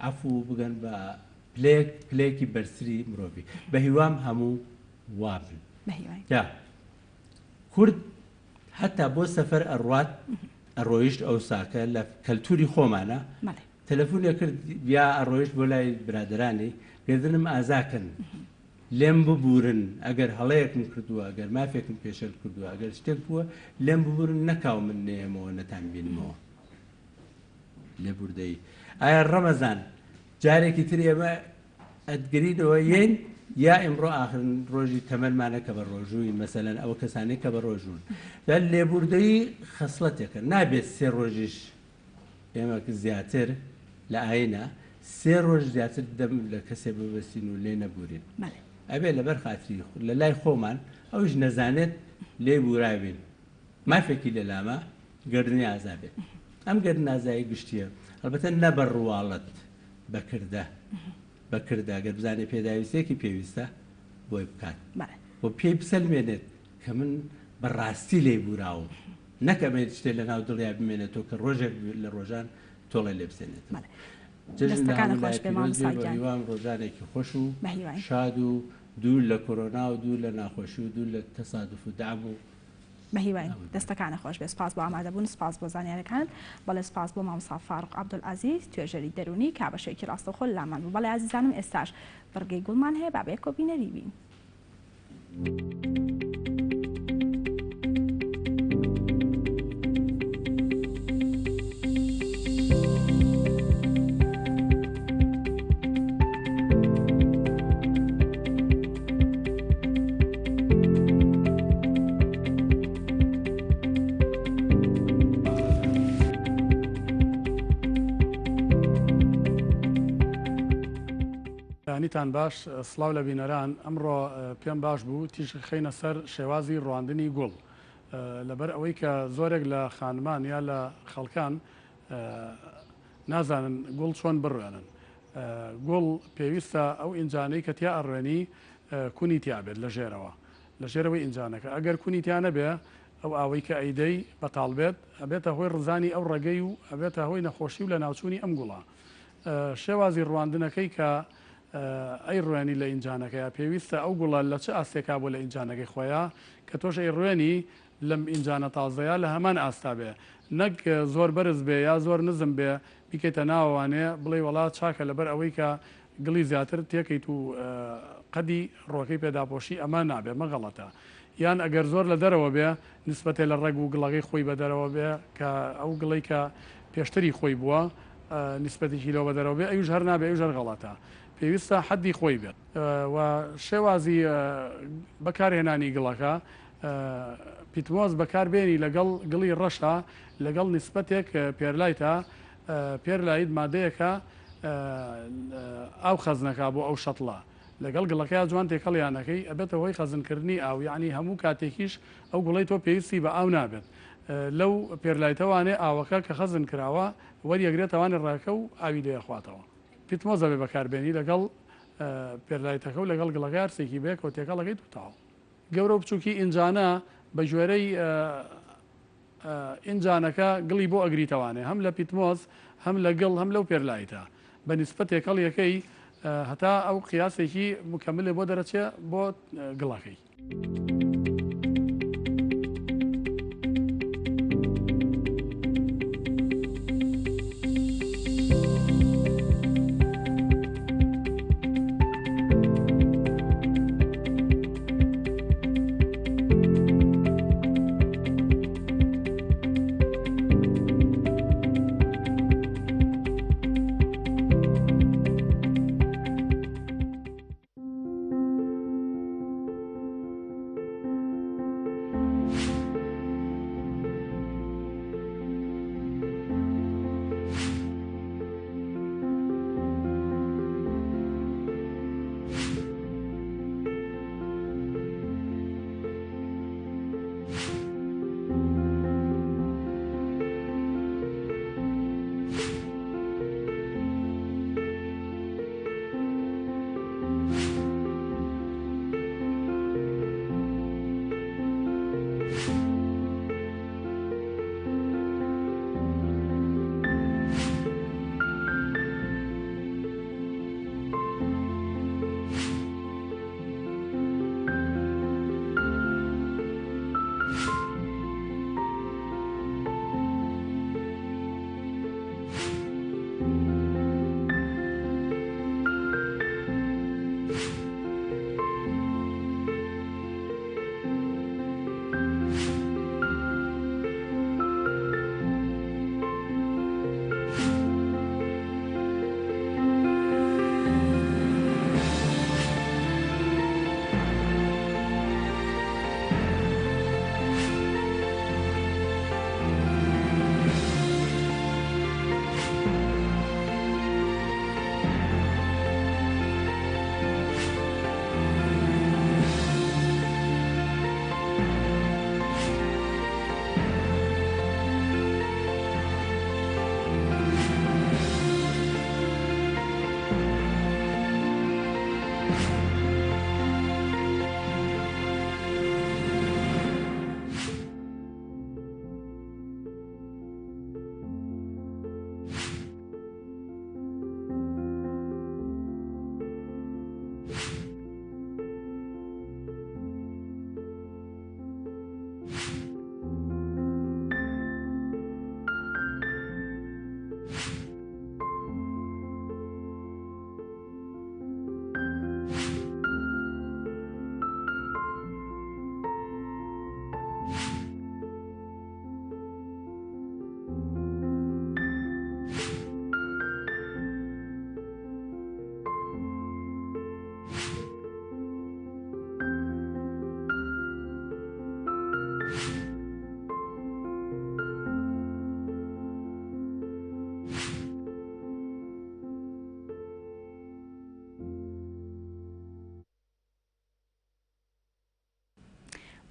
عەفو و بگەن بە پلەیەک پلەیەکی بەرزتری مرۆڤی بە هیوام هەموو وابن یا کورد هەتا بۆ سەفەر ئەڕوات ئەڕۆیشت ئەوساکە لە کەلتوری خۆمانە تەلەفونێ کرد یا ئەڕۆیشت بۆ لای برادەرانی گردنم ئازاکەن لێم ببورن ئەگەر هەڵەیەکم کردووە ئەگەر مافێکم پێشێل کردووە ئەگەر شتێک بووە لێم ببورن نەکاو من نەیەمەوە نەتان بینمەوە لێبوردەیی ئایا ڕەمەزان جارێکی تر ئێمە ئەتگرینەوە یین یا ئیمڕۆ ئاخرین ڕۆژی تەمەنمانە کە بە ڕۆژووین مەسەلەن ئەوە کەسانێک کە بە ڕۆژوون لێبوردەیی خەسڵەتێکە نابێت سێ ڕۆژیش ئێمە زیاتر لە ئاینە سێ ڕۆژ زیاتر دەم لە کەسێ ببەستین و لێ نەبورین ئەبێ لەبەر خاتری لە لای خۆمان ئەویش نەزانێت لێی بوراوین مافێکی لە لامە گەردنی ئازا بێت. ئەم گەردن ئازایی گشتییە ئەڵبەتە نە بە ڕواڵەت، بە کردە، بە کردە گەر بزانێت پێداویستییەکی پێویستە بۆی بکات و پێی بسەلمێنێت کە من بە ڕاستی لێی بوراوم نەک ئەمەی شتێ لە ناو دڵیا بمێنێتەوە کە ڕۆژێک لە ڕۆژان تۆڵەی لێ بسێنێتەوە. جەژن لە دەستەکانت هەموو خۆش لایەک بێ پیرۆز مامۆستا بێ بە گیان. هیوام ڕۆژانێکی خۆش و بە هیواین. شاد و دوور لە کۆرۆنا و دوور لە ناخۆشی و دوور لە تەسادوف و دەعم و بە هیواین. دەستەکانت خۆش بێ. سپاس بۆ ئامادەبوون، سپاس بۆ زانیاریەکانت. بەڵێ سپاس بۆ مامۆستا فاروق عەبدولعەزیز توێژەری دەروونی کە بەشێکی ڕاستەوخۆ لامان بوو. بەڵێ ئازیزانم ئێستاش بڕگەی گوڵمان هەیە با بەیەکەوە بینەری بین. بەیانیتان باش سڵاو لە بینەران ئەمڕۆ پێم باش بوو تیشک خەینە سەر شێوازی ڕواندنی گوڵ لەبەر ئەوەی کە زۆرێک لە خانمان یا لە خەڵکان نازانن گوڵ چۆن بڕوێنن گوڵ پێویستە ئەو ئینجانەی کە تیا ئەڕوێنی کونی تیا بێت لە ژێرەوە لە ژێرەوەی ئینجانەکە ئەگەر کونی تیا نەبێ ئەو ئاوەی کە ئەیدەی بەتاڵ بێت ئەبێتە هۆی ڕزانی ئەو ڕەگەی و ئەبێتە هۆی نەخۆشی و لەناوچوونی ئەم گوڵە شێوازی ڕواندنەکەی کە ئەیڕوێنی لە ئینجانەکەیا پێویستە ئەو گوڵە لە چ ئاستێکا بووە لە ئینجانەکەی خۆیا کە تۆش ئەیڕوێنی لەم ئینجانە تازەیا لە هەمان ئاستا بێ نەک زۆر بەرز بێ یا زۆر نزم بێ بیکەیتە ناوەوانێ بڵێی وەڵا چاکە لەبەر ئەوەی کە گڵی زیاتر تێکەیت و قەدی ڕۆکەی پێ داپۆشی ئەمە نابێ مە غەڵەتە یان ئەگەر زۆر لە دەرەوە بێ نیسبەتێ لە ڕەگ و گڵەکەی خۆی بە دەرەوە بێ کە ئەو گڵەی کە پێشتری خۆی بووە نیسبەتێکی لەوە بە دەرەوە بێ ئەویش هەر نابێ ئەویش هەر غەڵەتە پێویستە حەدی خۆی بێت و شێوازی بەکارهێنانی گڵەکە پیتمۆز بەکار بێنی لەگەڵ گڵی ڕەشە لەگەڵ نیسبەتێک پێرلایتە پێرلایت مادەیەکە ئاو خەزنەکا بۆ ئەو شەتڵە لەگەڵ گڵەکەیا جوان تێکەڵیان ئەکەی ئەبێتە هۆی خەزنکردنی ئاو یەعنی هەموو کاتێکیش ئەو گوڵەی تۆ پێویستی بە ئاو نابێت لەو پێرلایتەوانێ ئاوەکە کە خەزن کراوە وەریەگرێتەوانێ ڕەگەکە و ئاوی لێ ئەخواتەوە. پیتمۆز ئەبێ بەکار بێنی لەگەڵ پێرلایتەکە و لەگەڵ گڵەکە هەرسێکی بەیەکەوە تێکەڵ ئەکەیت و تەواو. گەورە و بچوکی ئینجانە بە گوێرەی ئینجانەکە گڵی بۆ ئەگریتەوانێ هەم لە پیتمۆز هەم لە گڵ هەم لەو پێرلایتە بە نیسبەت تێکەڵیەکەی هەتا ئەو قیاسێکی مکەملێ بۆ دەرەچێ بۆ گڵەکەی.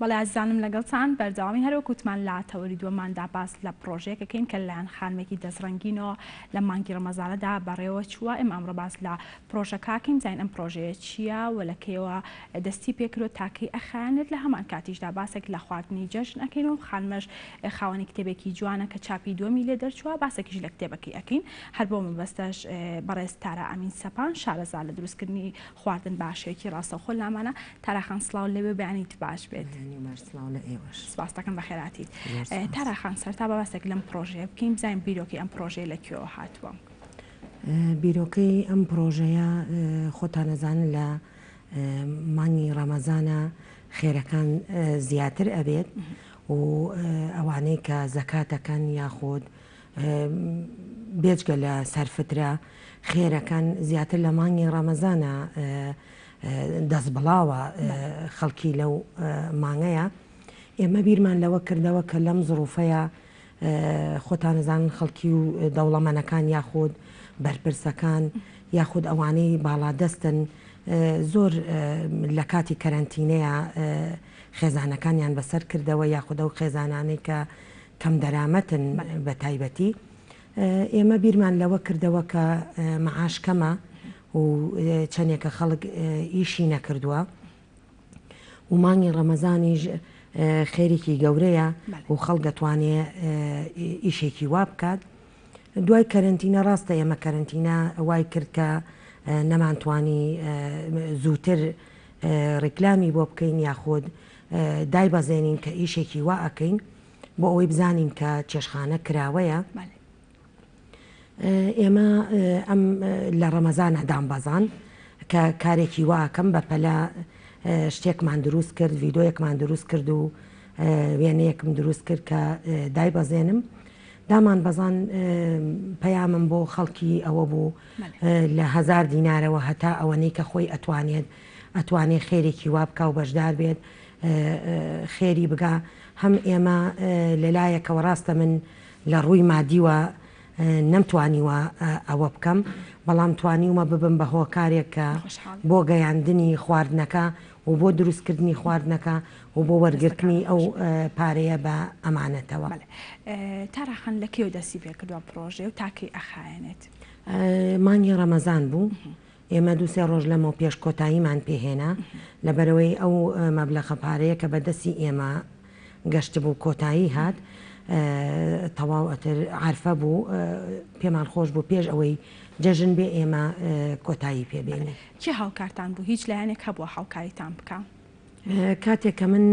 بەڵێ ئازیزانم لەگەڵتان بەردەوامین هەروەک وتمان لە تەوەری دووەماندا باس لە پڕۆژەیەک ئەکەین کە لەلایەن خانمێکی دەستڕەنگینەوە لە مانگی ڕەمەزانەدا بەڕێوە چووە ئێمە ئەمڕۆ باس لە پڕۆژەکە ئەکەین بزانین ئەم پڕۆژەیە چییە و لە کەیەوە دەستی پێکردووە تا کەی ئەخایەنێت لە هەمان کاتیشدا باسێک لە خواردنی جەژن ئەکەین و خانمەش خاوەنی کتێبێکی جوانە کە چاپی دووەمی لێ دەرچووە باسێکیش لە کتێبەکەی ئەکەین هەر بۆ مەبەستەش بەڕێز تارا ئەمین سەپان شارەزا لە دروستکردنی خواردن باشێکی ڕاستەوخۆ لامانە. تارا خان سڵاو لەوێ بەیانیت باش بێت. بەیانی باش سڵاو لە ئێوەش. سپاس دەکەم بەخێراتیت. تارا خان سەرتا با باسێک لەم پڕۆژەیە بکەین بزانین بیرۆکەی ئەم پڕۆژەیە لە کوێوە هاتووە؟ بیرۆکەی ئەم پڕۆژەیە خۆتان ئەزانن لە مانگی ڕەمەزانە خێرەکان زیاتر ئەبێت و ئەوانەی کە زەکاتەکەن یاخود بێجگە لە سەرفترە خێرەکان زیاتر لە مانگی ڕەمەزانە دەستبڵاوە خەڵکی لەو مانگەیە ئێمە بیرمان لەوە کردەوە کە لەم زڕوفەیە خۆتانەزانن خەڵکی و دەوڵەمەنەکان یاخود بەرپرسەکان یاخود ئەوانەی باڵادەستن زۆر لە کاتی کەرەنتینەیە خێزانەکانیان بەسەر کردەوە یاخود ئەو خێزانانەی کە کەمدەرامەتن بە تایبەتی ئێمە بیرمان لەوە کردەوە کە مەعاش کەمە و چەندێکە خەڵک ئیشی نەکردووە و مانگی ڕەمەزانیش خێرێکی گەورەیە و خەڵک دەتوانێ ئیشێکی وا بکات دوای کەرەنتینە ڕاستە ئێمە کەرەنتینە وای کرد کە نەمانتوانی زووتر ڕیکلامی بۆ بکەین یاخود دایبەزێنین کە ئیشێکی وا ئەکەین بۆ ئەوەی بزانین کە چێشخانە کراوەیە ئێمە ئەم لە ڕەمەزانە دامبەزان کە کارێکی وا ئەکەم بە پەلە شتێکمان دروست کرد ڤیدۆیەکمان دروست کرد و وێنەیەکم دروست کرد کە دایبەزێنم دامان بەزان پەیامم بۆ خەڵکی ئەوە بوو لە هەزار دینارەوە هەتا ئەوەنەی کە خۆی ئەتوانێت ئەتوانێ خێرێکی وا بکا و بەشدار بێت خێری بگا هەم ئێمە لەلایەکەوە ڕاستە من لە ڕووی مادیوە نەمتوانیوە ئەوە بکەم بەڵام توانیومە ببم بە هۆکارێک کە بۆ گەیاندنی خواردنەکە و بۆ دروستکردنی خواردنەکە و بۆ وەرگرتنی ئەو پارەیە بە ئەمانەتەوە. تارا خان لە کەیەوە دەستی پێکردوە ئەم پڕۆژەیە و تا کەی ئەخایەنێت؟ مانگی ڕەمەزان بوو ئێمە دوو سێ ڕۆژ لەمەو پێش کۆتاییمان پێ هێنا لەبەرئەوەی ئەو مەبلەغە پارەیە کە بە دەستی ئێمە گەشتبوو کۆتایی هات تەواو ئەتر عەرفە بوو پێمان خۆش بوو پێش ئەوەی جەژن بێ ئێمە کۆتایی پێ بێنین. کێ هاوکارتان بوو؟ هیچ لایەنێک هەبووە هاوکاریتان بکا؟ کاتێک کە من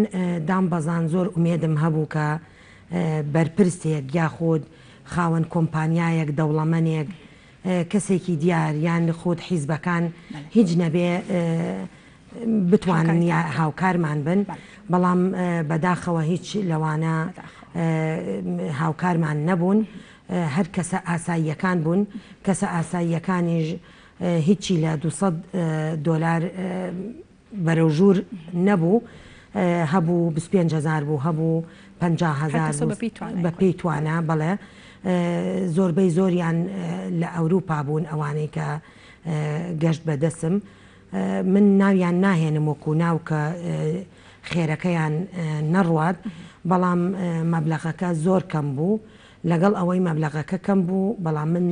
دامبەزان زۆر ئومێدم هەبوو کە بەرپرسێک یاخود خاوەن کۆمپانیایەک دەوڵەمەنێک کەسێکی دیار یان خود حیزبەکان هیچ نەبێ بتوانن هاوکارمان بن بەڵام بەداخەوە هیچ لەوانە هاوکارمان نەبوون هەر کەسە ئاساییەکان بوون کەسە ئاساییەکانیش هیچی لە 200 دۆلار بەرەو ژوور نەبوو هەبوو 25 هزار بوو هەبوو 50 هزار بە پێی توانا بەڵێ زۆربەی زۆریان لە ئەوروپا بوون ئەوانەی کە گەشت بە دەسم من ناویان ناهێنم وەکو ناو کە خێرەکەیان نەڕوات بەڵام مەبلەغەکە زۆر کەم بوو لەگەڵ ئەوەی مەبلەغەکە کەم بوو بەڵام من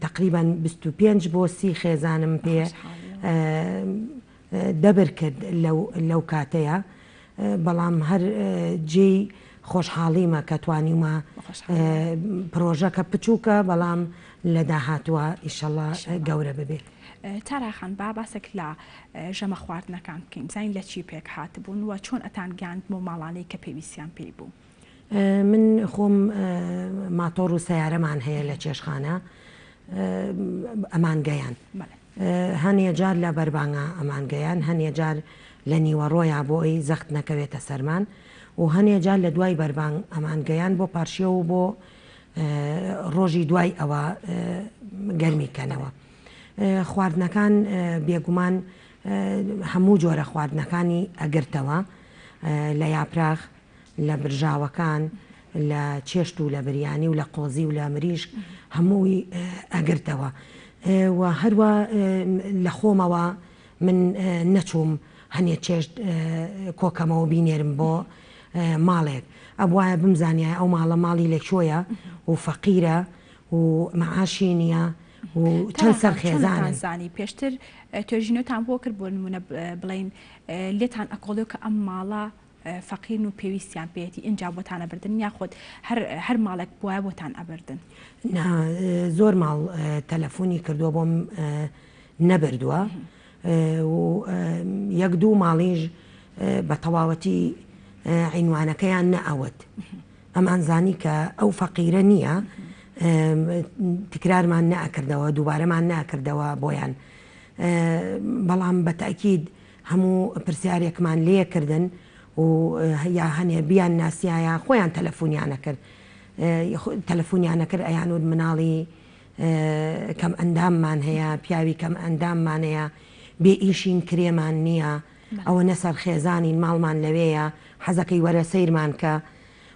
تەقریبەن 25 بۆ سی خێزانم پێ دەبر کرد لەو کاتەیە بەڵام هەر جێی خۆشحاڵیمە کە توانیومە پرۆژەکە بچووکە بەڵام لە داهاتووە ئیشەڵا گەورە ببێت. تارا خان با باسێک لە ژەمە خواردنەکان بکەین بزانین لە چی پێک هاتبوون و چۆن ئەتان گەیاند بۆ ماڵانەی کە پێویستیان پێی بوو؟ من خۆم ماتۆڕ و سەیارەمان هەیە لە چێشخانە ئەمان گەیان هەنێ جار لە بەربانگا ئەمان گەیان هەنێ جار لە نیوەڕۆیا بۆ ئەی زەخت نەکەوێتە سەرمان و هەنێ جار لە دوای بەربانگ ئەمان گەیان بۆ پارشێو و بۆ ڕۆژی دوای ئەوە گەرمی کەنەوە خواردنەکان بێگومان هەموو جۆرە خواردنەکانی ئەگرتەوە لە یاپراخ لە برژاوەکان، لە چێشت و لە بریانی و لە قۆزی و لە مریشک هەمووی ئەگرتەوە و هەروا لە خۆمەوە من نەچووم. هەنێ چێشت کۆکەمەوە بینێرم بۆ ماڵێک. ئەبوایە بمزانیایە ئەو ماڵە ماڵی لە کوێیە و فەقیرە و مەعاشی نییە و چەند سەر خێزانن. زانی پێشتر توێژینەوەتان بۆ کرد بۆ نمونە بڵین لێتان ئەکۆڵیەوە کە ئەم ماڵە فەقیرن و پێویستیان پێیەتی ئینجا بۆتان ئەبردن یاخود هەر هەر ماڵێک بوایە بۆتان ئەبردن؟ نا زۆر ماڵ تەلەفۆنی کردووە بۆم نەبردووە و یەک دوو ماڵیش بە تەواوەتی عینوانەکەیان نەئەوت ئەمان زانی کە ئەو فەقیرە نییە تکرارمان نەئەکردەوە دووبارەمان ناکردەوە بۆیان بەڵام بە تاکید هەموو پرسیارێکمان لێ کردن و یا هەنێ بیان ناسیایە خۆیان تەلەفونیان ئەکرد تەلەفونیان ئەکرد ئەیانوت مناڵی کەم ئەنداممان هەیە پیاوی کەم ئەنداممان هەیە بێ ئیشین کرێمان نییە ئەوە نەسەر خێزانین ماڵمان لەوێیە حەزەکەی وەرە سەیرمان کە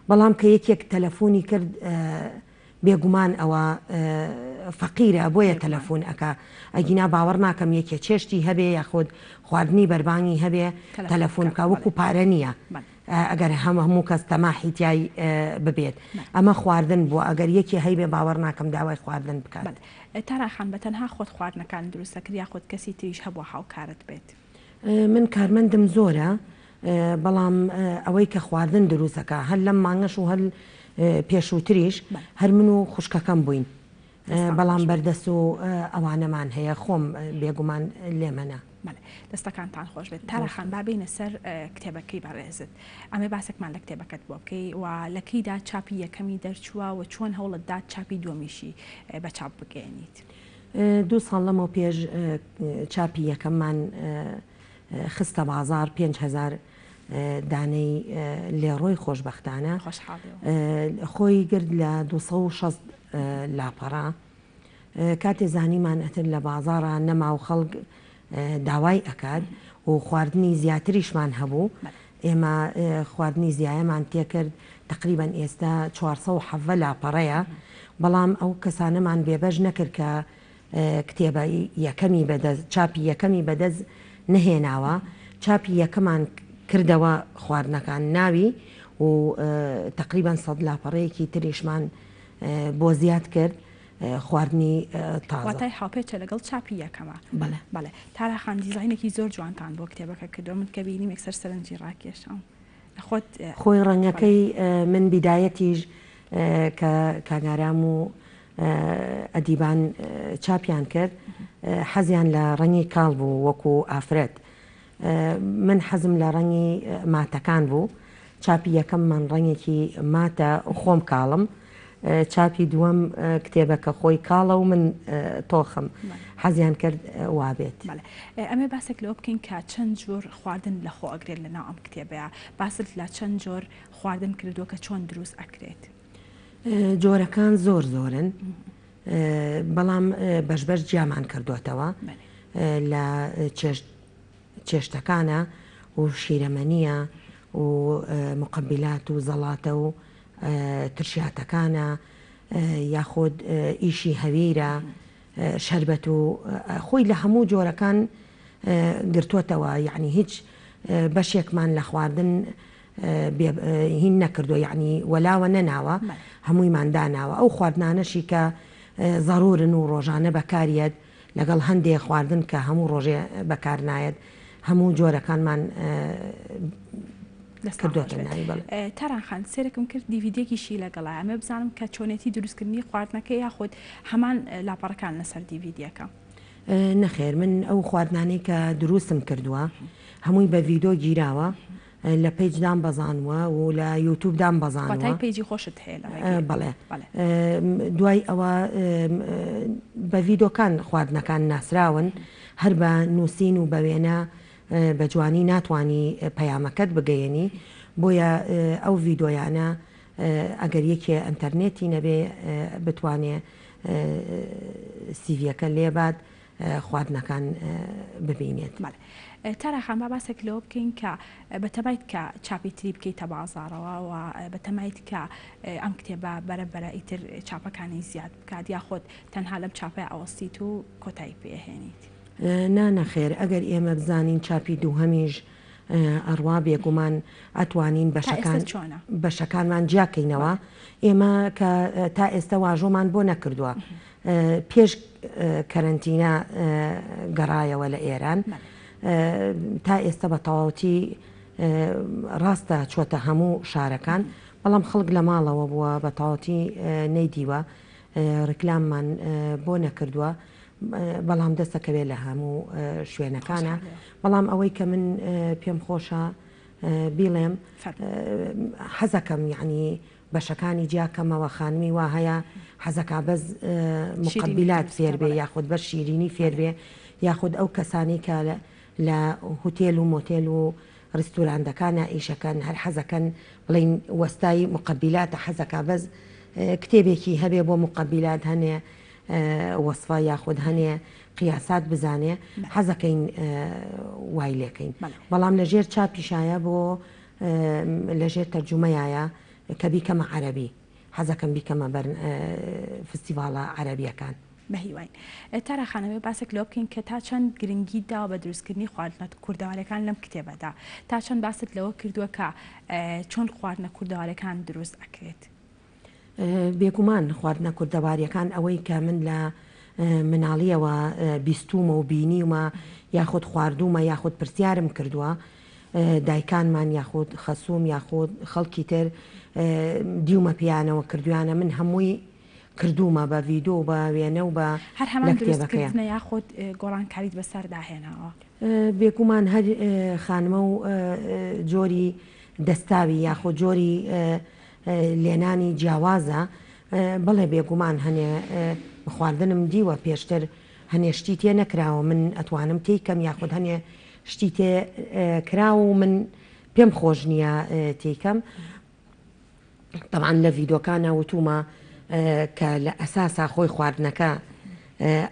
بەڵام کە یەکێک تەلەفۆنی کرد بێگومان ئەوە فەقیرە بۆیە تەلەفون ئەکا ئەگینا باوەڕ ناکەم یەکێ چێشتی هەبێ یاخود خواردنی بەربانگی هەبێ تەلەفون بکا وەکو پارە نیە ئەگەر هەموو کەس تەماحی تیای ببێت ئەمە خواردن بووە ئەگەر یەکێ هەیبێ باوەڕ ناکەم داوای خواردن بکات. تارا خان بەتەنها خۆت خواردنەکان دروست ئەکرد یاخود کەسی تریش هەبووە هاوکارت بێت؟ من کارمەندم زۆرە بەڵام ئەوەی کە خواردن دروست ئەکا هەر لەم مانگەش و هەر پێشووتریش هەر من و خوشکەکەم بووین بەڵام بەردەست و ئەوانەمان هەیە خۆم بێگومان لێمەنە. بەڵێ دەستەکانتان خۆش بێت تارا خان با بێینە سەر کتێبەکەی بەڕێزت ئەمێ باسێکمان لە کتێبەکەت بۆ بکەی و لە کەیدا چاپی یەکەمی دەرچووە و چۆن هەوڵت دا چاپی دووەمیشی بە چاپ بگەیەنیت؟ دوو ساڵ لەمەو پێش چاپی یەکەممان خستە بازاڕ، 5000 دانەی لێڕۆی خۆشبەختانە خۆی گرت لە 260 لاپەڕە. کاتێ زانیمان ئەتر لە بازاڕا نەما و خەڵک داوای ئەکات و خواردنی زیاتریشمان هەبوو، ئێمە خواردنی زیایەمان تێکرد، تەقریبەن ئێستا 417 لاپەڕەیە، بەڵام ئەو کەسانەمان بێبەش نەکرد کە کتێبە یەکەمی بەدەست چاپی یەکەمی بەدەست نەهێناوە، چاپی یەکەمان کردەوە خواردنەکان ناوی و تەقریبەن سەد لاپەڕەیەکی تریشمان بۆ زیاد کرد خواردنی تازە. واتای هاوپێچە لەگەڵ چاپی یەکەمە. بەڵێ. بەڵێ تارا خان دیزاینێکی زۆر جوانتان بۆ کتێبەکە کردووە من کە بینیم یەکسەر سەرنجی ڕاکێشام خۆت خۆی ڕەنگەکەی من بیدایەتیش کە کاک ئارام و ئەدیبان چاپیان کرد حەزیان لە ڕەنگی کاڵ بوو وەکو ئافرەت من حەزم لە ڕەنگی ماتەکان بوو چاپی یەکەم من ڕەنگێکی ماتە خۆم کاڵم چاپی دووەم کتێبەکە خۆی کاڵە و من تۆخم حەزیان کرد وابێت. ئەمێ باسێک لەوە بکەین کە چەند جۆر خواردن لەخۆ ئەگرێت لەناو ئەم کتێبەیە باست لە چەند جۆر خواردن کردووە کە چۆن دروست ئەکرێت؟ جۆرەکان زۆر زۆرن بەڵام بەش بەش جیامان کردوتەوە لە چێشتەکانە و شیرەمەنیە و مقبلات و زەڵاتە و ترشیاتەکانە یاخود ئیشی هەویرە شەربەت و خۆی لە هەموو جۆرەکان گرتووەتەوە یعنی هیچ بەشێکمان لە خواردن بێ هین نەکردووە یەعنی وەلاوە نەناوە هەموویمان داناوە ئەو خواردنانەشی کە زەرورن و ڕۆژانە بەکاریەت لەگەڵ هەندێ خواردن کە هەموو ڕۆژێ بەکار نایەت هەموو جۆرەکانمان کردۆتە ناوی بەڵێ. تاران خان سەیرێکم کرد دیڤیدیەکیشی لەگەڵایە ئەمەوێ بزانم کە چۆنێتی دروستکردنی خواردنەکە یاخود هەمان لاپەڕەکان لەسەر دیڤیدیەکە. نەخێر من ئەو خواردنانەی کە دروستم کردووە هەمووی بە ڤیدۆ گیراوە لە پەیج دام بەزانوە و لە یوتوب دام بەزانوە. واتای پەیجی خۆشت هەیە لە ڕێگەی. بەڵێ دوای ئەوە بە ڤیدۆکان خواردنەکان ناسراون هەر بە نووسین و بە وێنە بە جوانی ناتوانی پەیامەکەت بگەیەنی بۆیە ئەو ڤیدۆیانە ئەگەر یەکێ ئەنتەرنێتی نەبێ بتوانێ سیڤیەکە لێبات خواردنەکان ببینێت. بەڵێ تارا خان با باسێک لەوە بکەین کە بەتەمایت کە چاپی تری بکەیتە بازاڕەوە و بەتەمایت کە ئەم کتێبە بەرە بەرە ئیتر چاپەکانی زیاد بکات یاخود تەنها لەم چاپەیە ئەوەستیت و کۆتایی پێ ئەهێنیت؟ نا نەخێر ئەگەر ئێمە بزانین چاپی دووهەمیش ئەڕوا بێگومان ئەتوانین تا ئێستا بەشەکان چۆنە؟ بەشەکانمان جیا کەینەوە بەڵێ. ئێمە کە تا ئێستە واژۆمان بۆ نەکردووە پێش کەرەنتینە گەڕایەوە لە ئێران بەڵێ. تا ئێستە بە تەواوەتی ڕاستە چۆتە هەموو شارەکان بەڵام خەڵک لە ماڵەوە بووە بە تەواوەتی نەیدیوە ڕیکلاممان بۆ نەکردووە بەڵام دەستەکەوێت لە هەموو شوێنەکانە بەڵام ئەوەی کە من پێم خۆشە بیڵێم حەزەکەم یعنی بەشەکانی جیاکەمەوە خانمی وا هەیە حەزەکا بەس مقبلات فێربێ یاخود بەس شیرینی فێربێ یاخود ئەو کەسانی کە لە هوتێل و مۆتێل و ڕیستوراندەکانا ئیشەکەن هەر حەزەکەن بڵێین وەستای مقبلاتە حەزەکا بەس کتێبێکی هەبێ بۆ مقبلات هەنێ وەسفە یاخود هەنێ قیاسات بزانێ حەزەکەین وای لێکەین بەڵام لە ژێر چاپیشایە بۆ لە ژێر تەرجومەیایە کە بیکەمە عەرەبی حەزەکەم بیکەمە بەر فستیڤاڵە عەرەبیەکان. بەهیواین. تارا خان ئەمەوێ باسێک لەوە بکەین کە تا چەند گرنگیت داوە بە دروستکردنی خواردنە کوردەواریەکان لەم کتێبەدا؟ تا چەند باست لەوە کردووە کە چۆن خواردنە کوردەواریەکان دروست ئەکرێت؟ بێگومان خواردنە کوردەواریەکان ئەوەی کە من لە مناڵیەوە بیستومە و بینیومە یاخود خواردومە یاخود پرسیارم کردووە دایکانمان یاخود خەسوم یاخود خەڵکی تر دیومە پێیانەوە کردویانە من هەمووی کردوومە بە ڤیدۆ و بە وێنە و بە هەر هەمان لە کتێبەکەیا. دروستکردنە یاخود گۆڕانکاریت بەسەردا هێناوە؟ بێگومان هەر خانمە و جۆری دەستاوی یاخود جۆری لێنانی جیاوازە، بەڵێ بێگومان هەنێ خواردنم دیوە پێشتر هەنێ شتی تێ نەکراوە من ئەتوانم تێی کەم یاخود هەنێ شتی تێ کراوە و من پێم خۆش نییە تێی کەم. تەبعەن لە ڤیدۆکانا وتومە کە لە ئەساسا خۆی خواردنەکە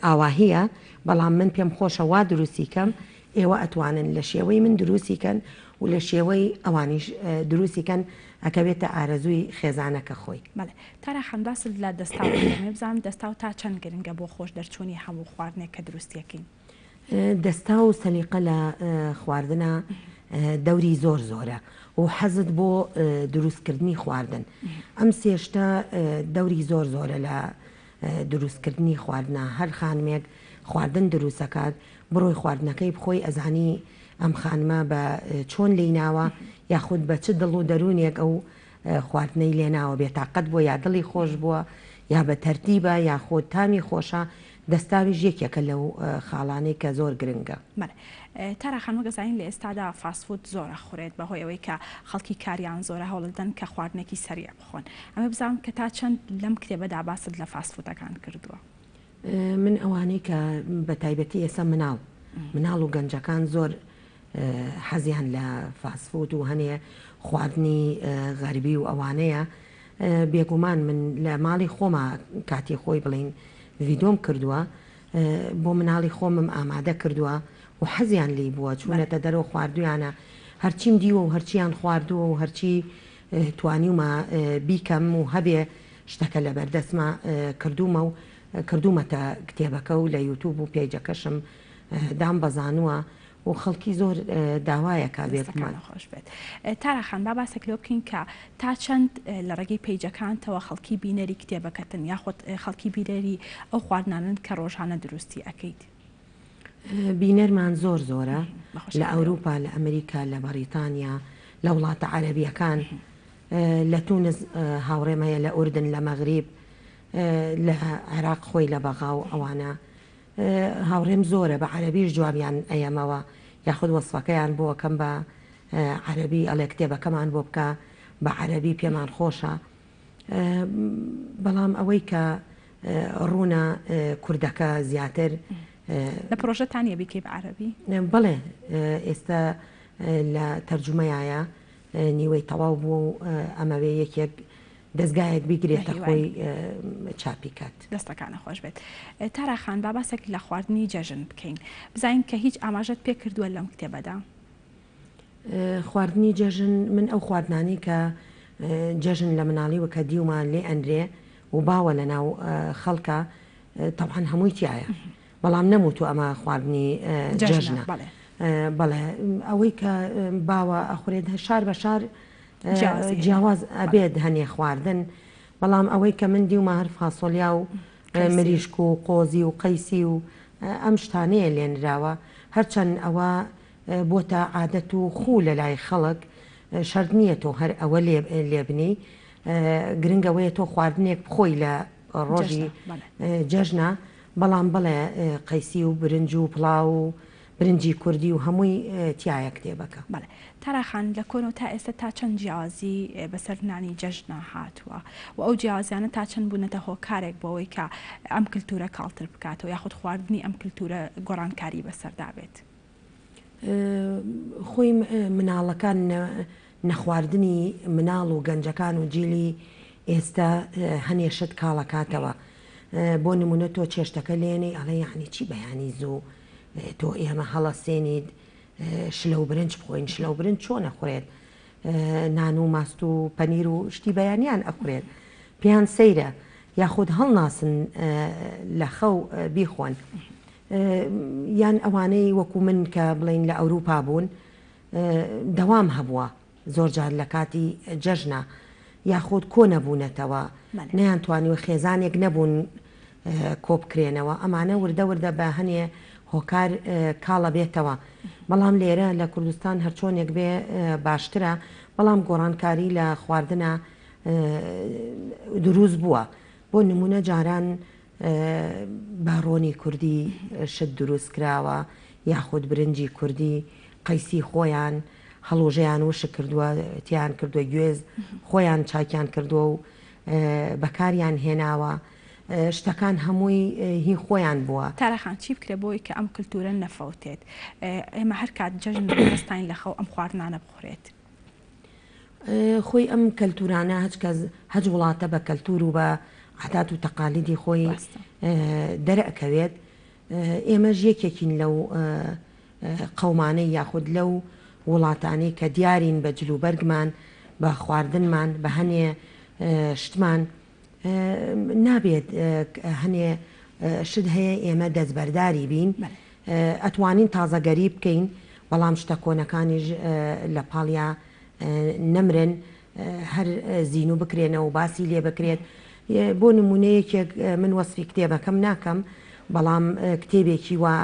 ئاواهیە بەڵام من پێم خۆشە وا دروستی کەم ئێوە ئەتوانن لە شێوەی من دروستی کەن و لە شێوەی ئەوانیش دروستی کەن ئەکەوێتە ئارەزووی خێزانەکە خۆی. بەڵێ تارا خان باست لە دەستاو کرد دەمەوێ بزانم دەستاو تا چەند گرنگە بۆ خۆش دەرچوونی هەموو خواردنێک کە دروستی ئەکەین؟ دەستاو و سەلیقە لە خواردنا دەوری زۆر زۆرە و حەزت بۆ دروست کردنی خواردن ئەم سێ شتە دەوری زۆر زۆرە لە دروست کردنی خواردنا هەر خانمێک خواردن دروست ئەکات بڕۆی خواردنەکەی بخۆی ئەزانی ئەم خانمە بە چۆن لێی ناوە یاخود بە چ دڵ و دەروونێک ئەو خواردنەی لێناوە بێتاقەت بووە یا دڵی خۆش بووە یا بە تەرتیبە یاخود تامی خۆشە دەستاویش یەکێکە لەو خاڵانەی کە زۆر گرنگە. بەڵێ تارا خان وەک ئەزانین لە ئێستادا فاست فود زۆر ئەخورێت بەهۆی ئەوەی کە خەڵکی کاریان زۆرە هەوڵدەدەن کە خواردنێکی سەریع بخۆن ئەمە بزانم کە تا چەند لەم کتێبەدا باست لە فاست فودەکان کردووە؟ من ئەوانەی کە بە تایبەتی ئێستا مناڵ مناڵ و گەنجەکان زۆر حەزیان لە فاست فود و هەنێ خواردنی غەربی و ئەوانەیە بێگومان من لە ماڵی خۆما کاتی خۆی بڵین ڤیدۆم کردووە بۆ مناڵی خۆمم ئامادە کردووە و حەزیان لی بووە چوونەتە دەرەوە خواردویانە هەرچیم دیوە و هەرچیان خواردووە و هەرچی توانیومە بیکەم و هەبێ شتەکە لەبەردەستمە کردوومە و کردوومەتە کتێبەکە و لە یوتوب و پەیجەکەشم دامبەزانووە و خەڵکی زۆر داوایەکا بێگومان. دەستەکانت خۆش بێت تارا خان با باسێک لەوە بکەین کە تا چەند لە ڕێگەی پەیجەکانتەوە خەڵکی بینەری کتێبەکەتن یاخود خەڵکی بینەری ئەو خواردنانەن کە ڕۆژانە دروستی ئەکەیت؟ بینەرمان زۆر زۆرە لە ئەوروپا لە ئەمریکا لە بەڕیتانیا لە وڵاتە عەرەبیەکان لە تونس هاوڕێم هەیە لە ئوردن لە مەغریب لە عێراق خۆی لە بەغا و ئەوانە هاوڕێم زۆرە بە عەرەبیش جوابیان ئەیەمەوە یاخود وەسفەکەیان بۆ ئەکەم بە عەرەبی ئەڵێ کتێبەکەمان بۆ بکە بە عەرەبی پێمان خۆشە بەڵام ئەوەی کە ڕوونە کوردەکە زیاتر لە پرۆژەتان نیە بیکەی بە عەرەبی؟ بەڵێ ئێستا لە تەرجومەیایە نیوەی تەواو بووە و ئەمەوێ یەکێک دەزگایەک بیگرێتە خۆی چاپی کات. دەستەکانت خۆش بێت تارا خان با باسێک لە خواردنی جەژن بکەین بزانین کە هیچ ئاماژەت پێ کردووە لەم کتێبەدا؟ خواردنی جەژن من ئەو خواردنانەی کە جەژن لە مناڵیوە کە دیومە لێ ئەنرێ و باوە لە ناو خەڵکا تەبعەن هەمووی تیایە. بەڵام نەموتوە ئەمە خواردنی جەژنە بەڵێ ئەوەی کە باوە ئەخورێت شار بە شار جیاواز ئەبێت هەنێ خواردن بەڵام ئەوەی کە من دیومە هەر فاسۆلیا و مریشک و قۆزی و قەیسی و ئەم شتانەیە لێنراوە هەرچەند ئەوە بۆتە عادەت و خوو لەلای خەڵک شەرت نییە تۆ هەر ئەوە لێبنێی گرنگ ئەوەیە تۆ خواردنێک بخۆی لە ڕۆژی جەژنە بەڵام بەڵێ قەیسی و برنج و پڵاو و برنجی کوردی و هەمووی تیایە کتێبەکە. بەڵێ تارا خان لە کۆنەوە تا ئێستا تا چەند جیاوازی بەسەر نانی جەژنا هاتووە و ئەو جیاوازیانە تا چەند بوونەتە هۆکارێک بۆ ئەوەی کە ئەم کلتورە کاڵتر بکاتەوە یاخود خواردنی ئەم کلتورە گۆڕانکاری بەسەردا بێت؟ خۆی مناڵەکان نەخواردنی مناڵ و گەنجەکان و جیلی ئێستا هەنێ شت کاڵەکاتەوە بۆ نمونە تۆ چێشتەکە لێنەی ئەڵێ یعنی چی بەیانی زوو تۆ ئێمە هەڵەسێنیت شلە و برنج بخۆین شلە و برنج چۆن ئەخورێت نان و ماست و پەنیر و شتی بەیانیان ئەخورێت پێیان سەیرە یاخود هەڵناسن لە خەو بیخۆن یان ئەوانەی وەکو من کە بڵین لە ئەوروپا بوون دەوام هەبووە زۆر جار لە کاتی جەژنا یاخود کۆ نەبوونەتەوە نەیانتوانیوە خێزانێک نەبوون کۆبکرێنەوە ئەمانە وردە وردە بە هەنێ هۆکار کاڵە بێتەوە بەڵام لێرە لە کوردستان هەرچۆنێک بێ باشترە بەڵام گۆڕانکاری لە خواردنە دروست بووە بۆ نمونە جاران بە ڕۆنی کوردی شت دروست کراوە یاخود برنجی کوردی قەیسی خۆیان هەڵوژەیان وشک کردووە تیان کردووە گوێز خۆیان چاکیان کردووە و بەکاریان هێناوە شتەکان هەمووی هی خۆیان بووە. تارا خان چی بکرێ بۆی کە ئەم کلتورە نەفەوتێت ئێمە هەر کات جەژن هەستاین لە خەو ئەم خواردنانە بخورێت؟ خۆی ئەم کەلتورانە هەچ کەس هەچ وڵاتە بە کەلتور و بە عادات و تەقالیدی خۆی دەرئەکەوێت ئێمەش یەکێکین لەو قەومانەی یاخود لەو وڵاتانەی کە دیارین بە جلوبەرگمان بە خواردنمان بە هەنێ شتمان نابێت هەنێ شت هەیە ئێمە دەستبەرداری بین ئەتوانین تازەگەری بکەین بەڵام شتە کۆنەکانیش لە پاڵیا نەمرن هەر زینوو بکرێنەوە و باسی لێ بکرێت بۆ نمونە یەکێک من وەسفی کتێبەکەم ناکەم بەڵام کتێبێکی وا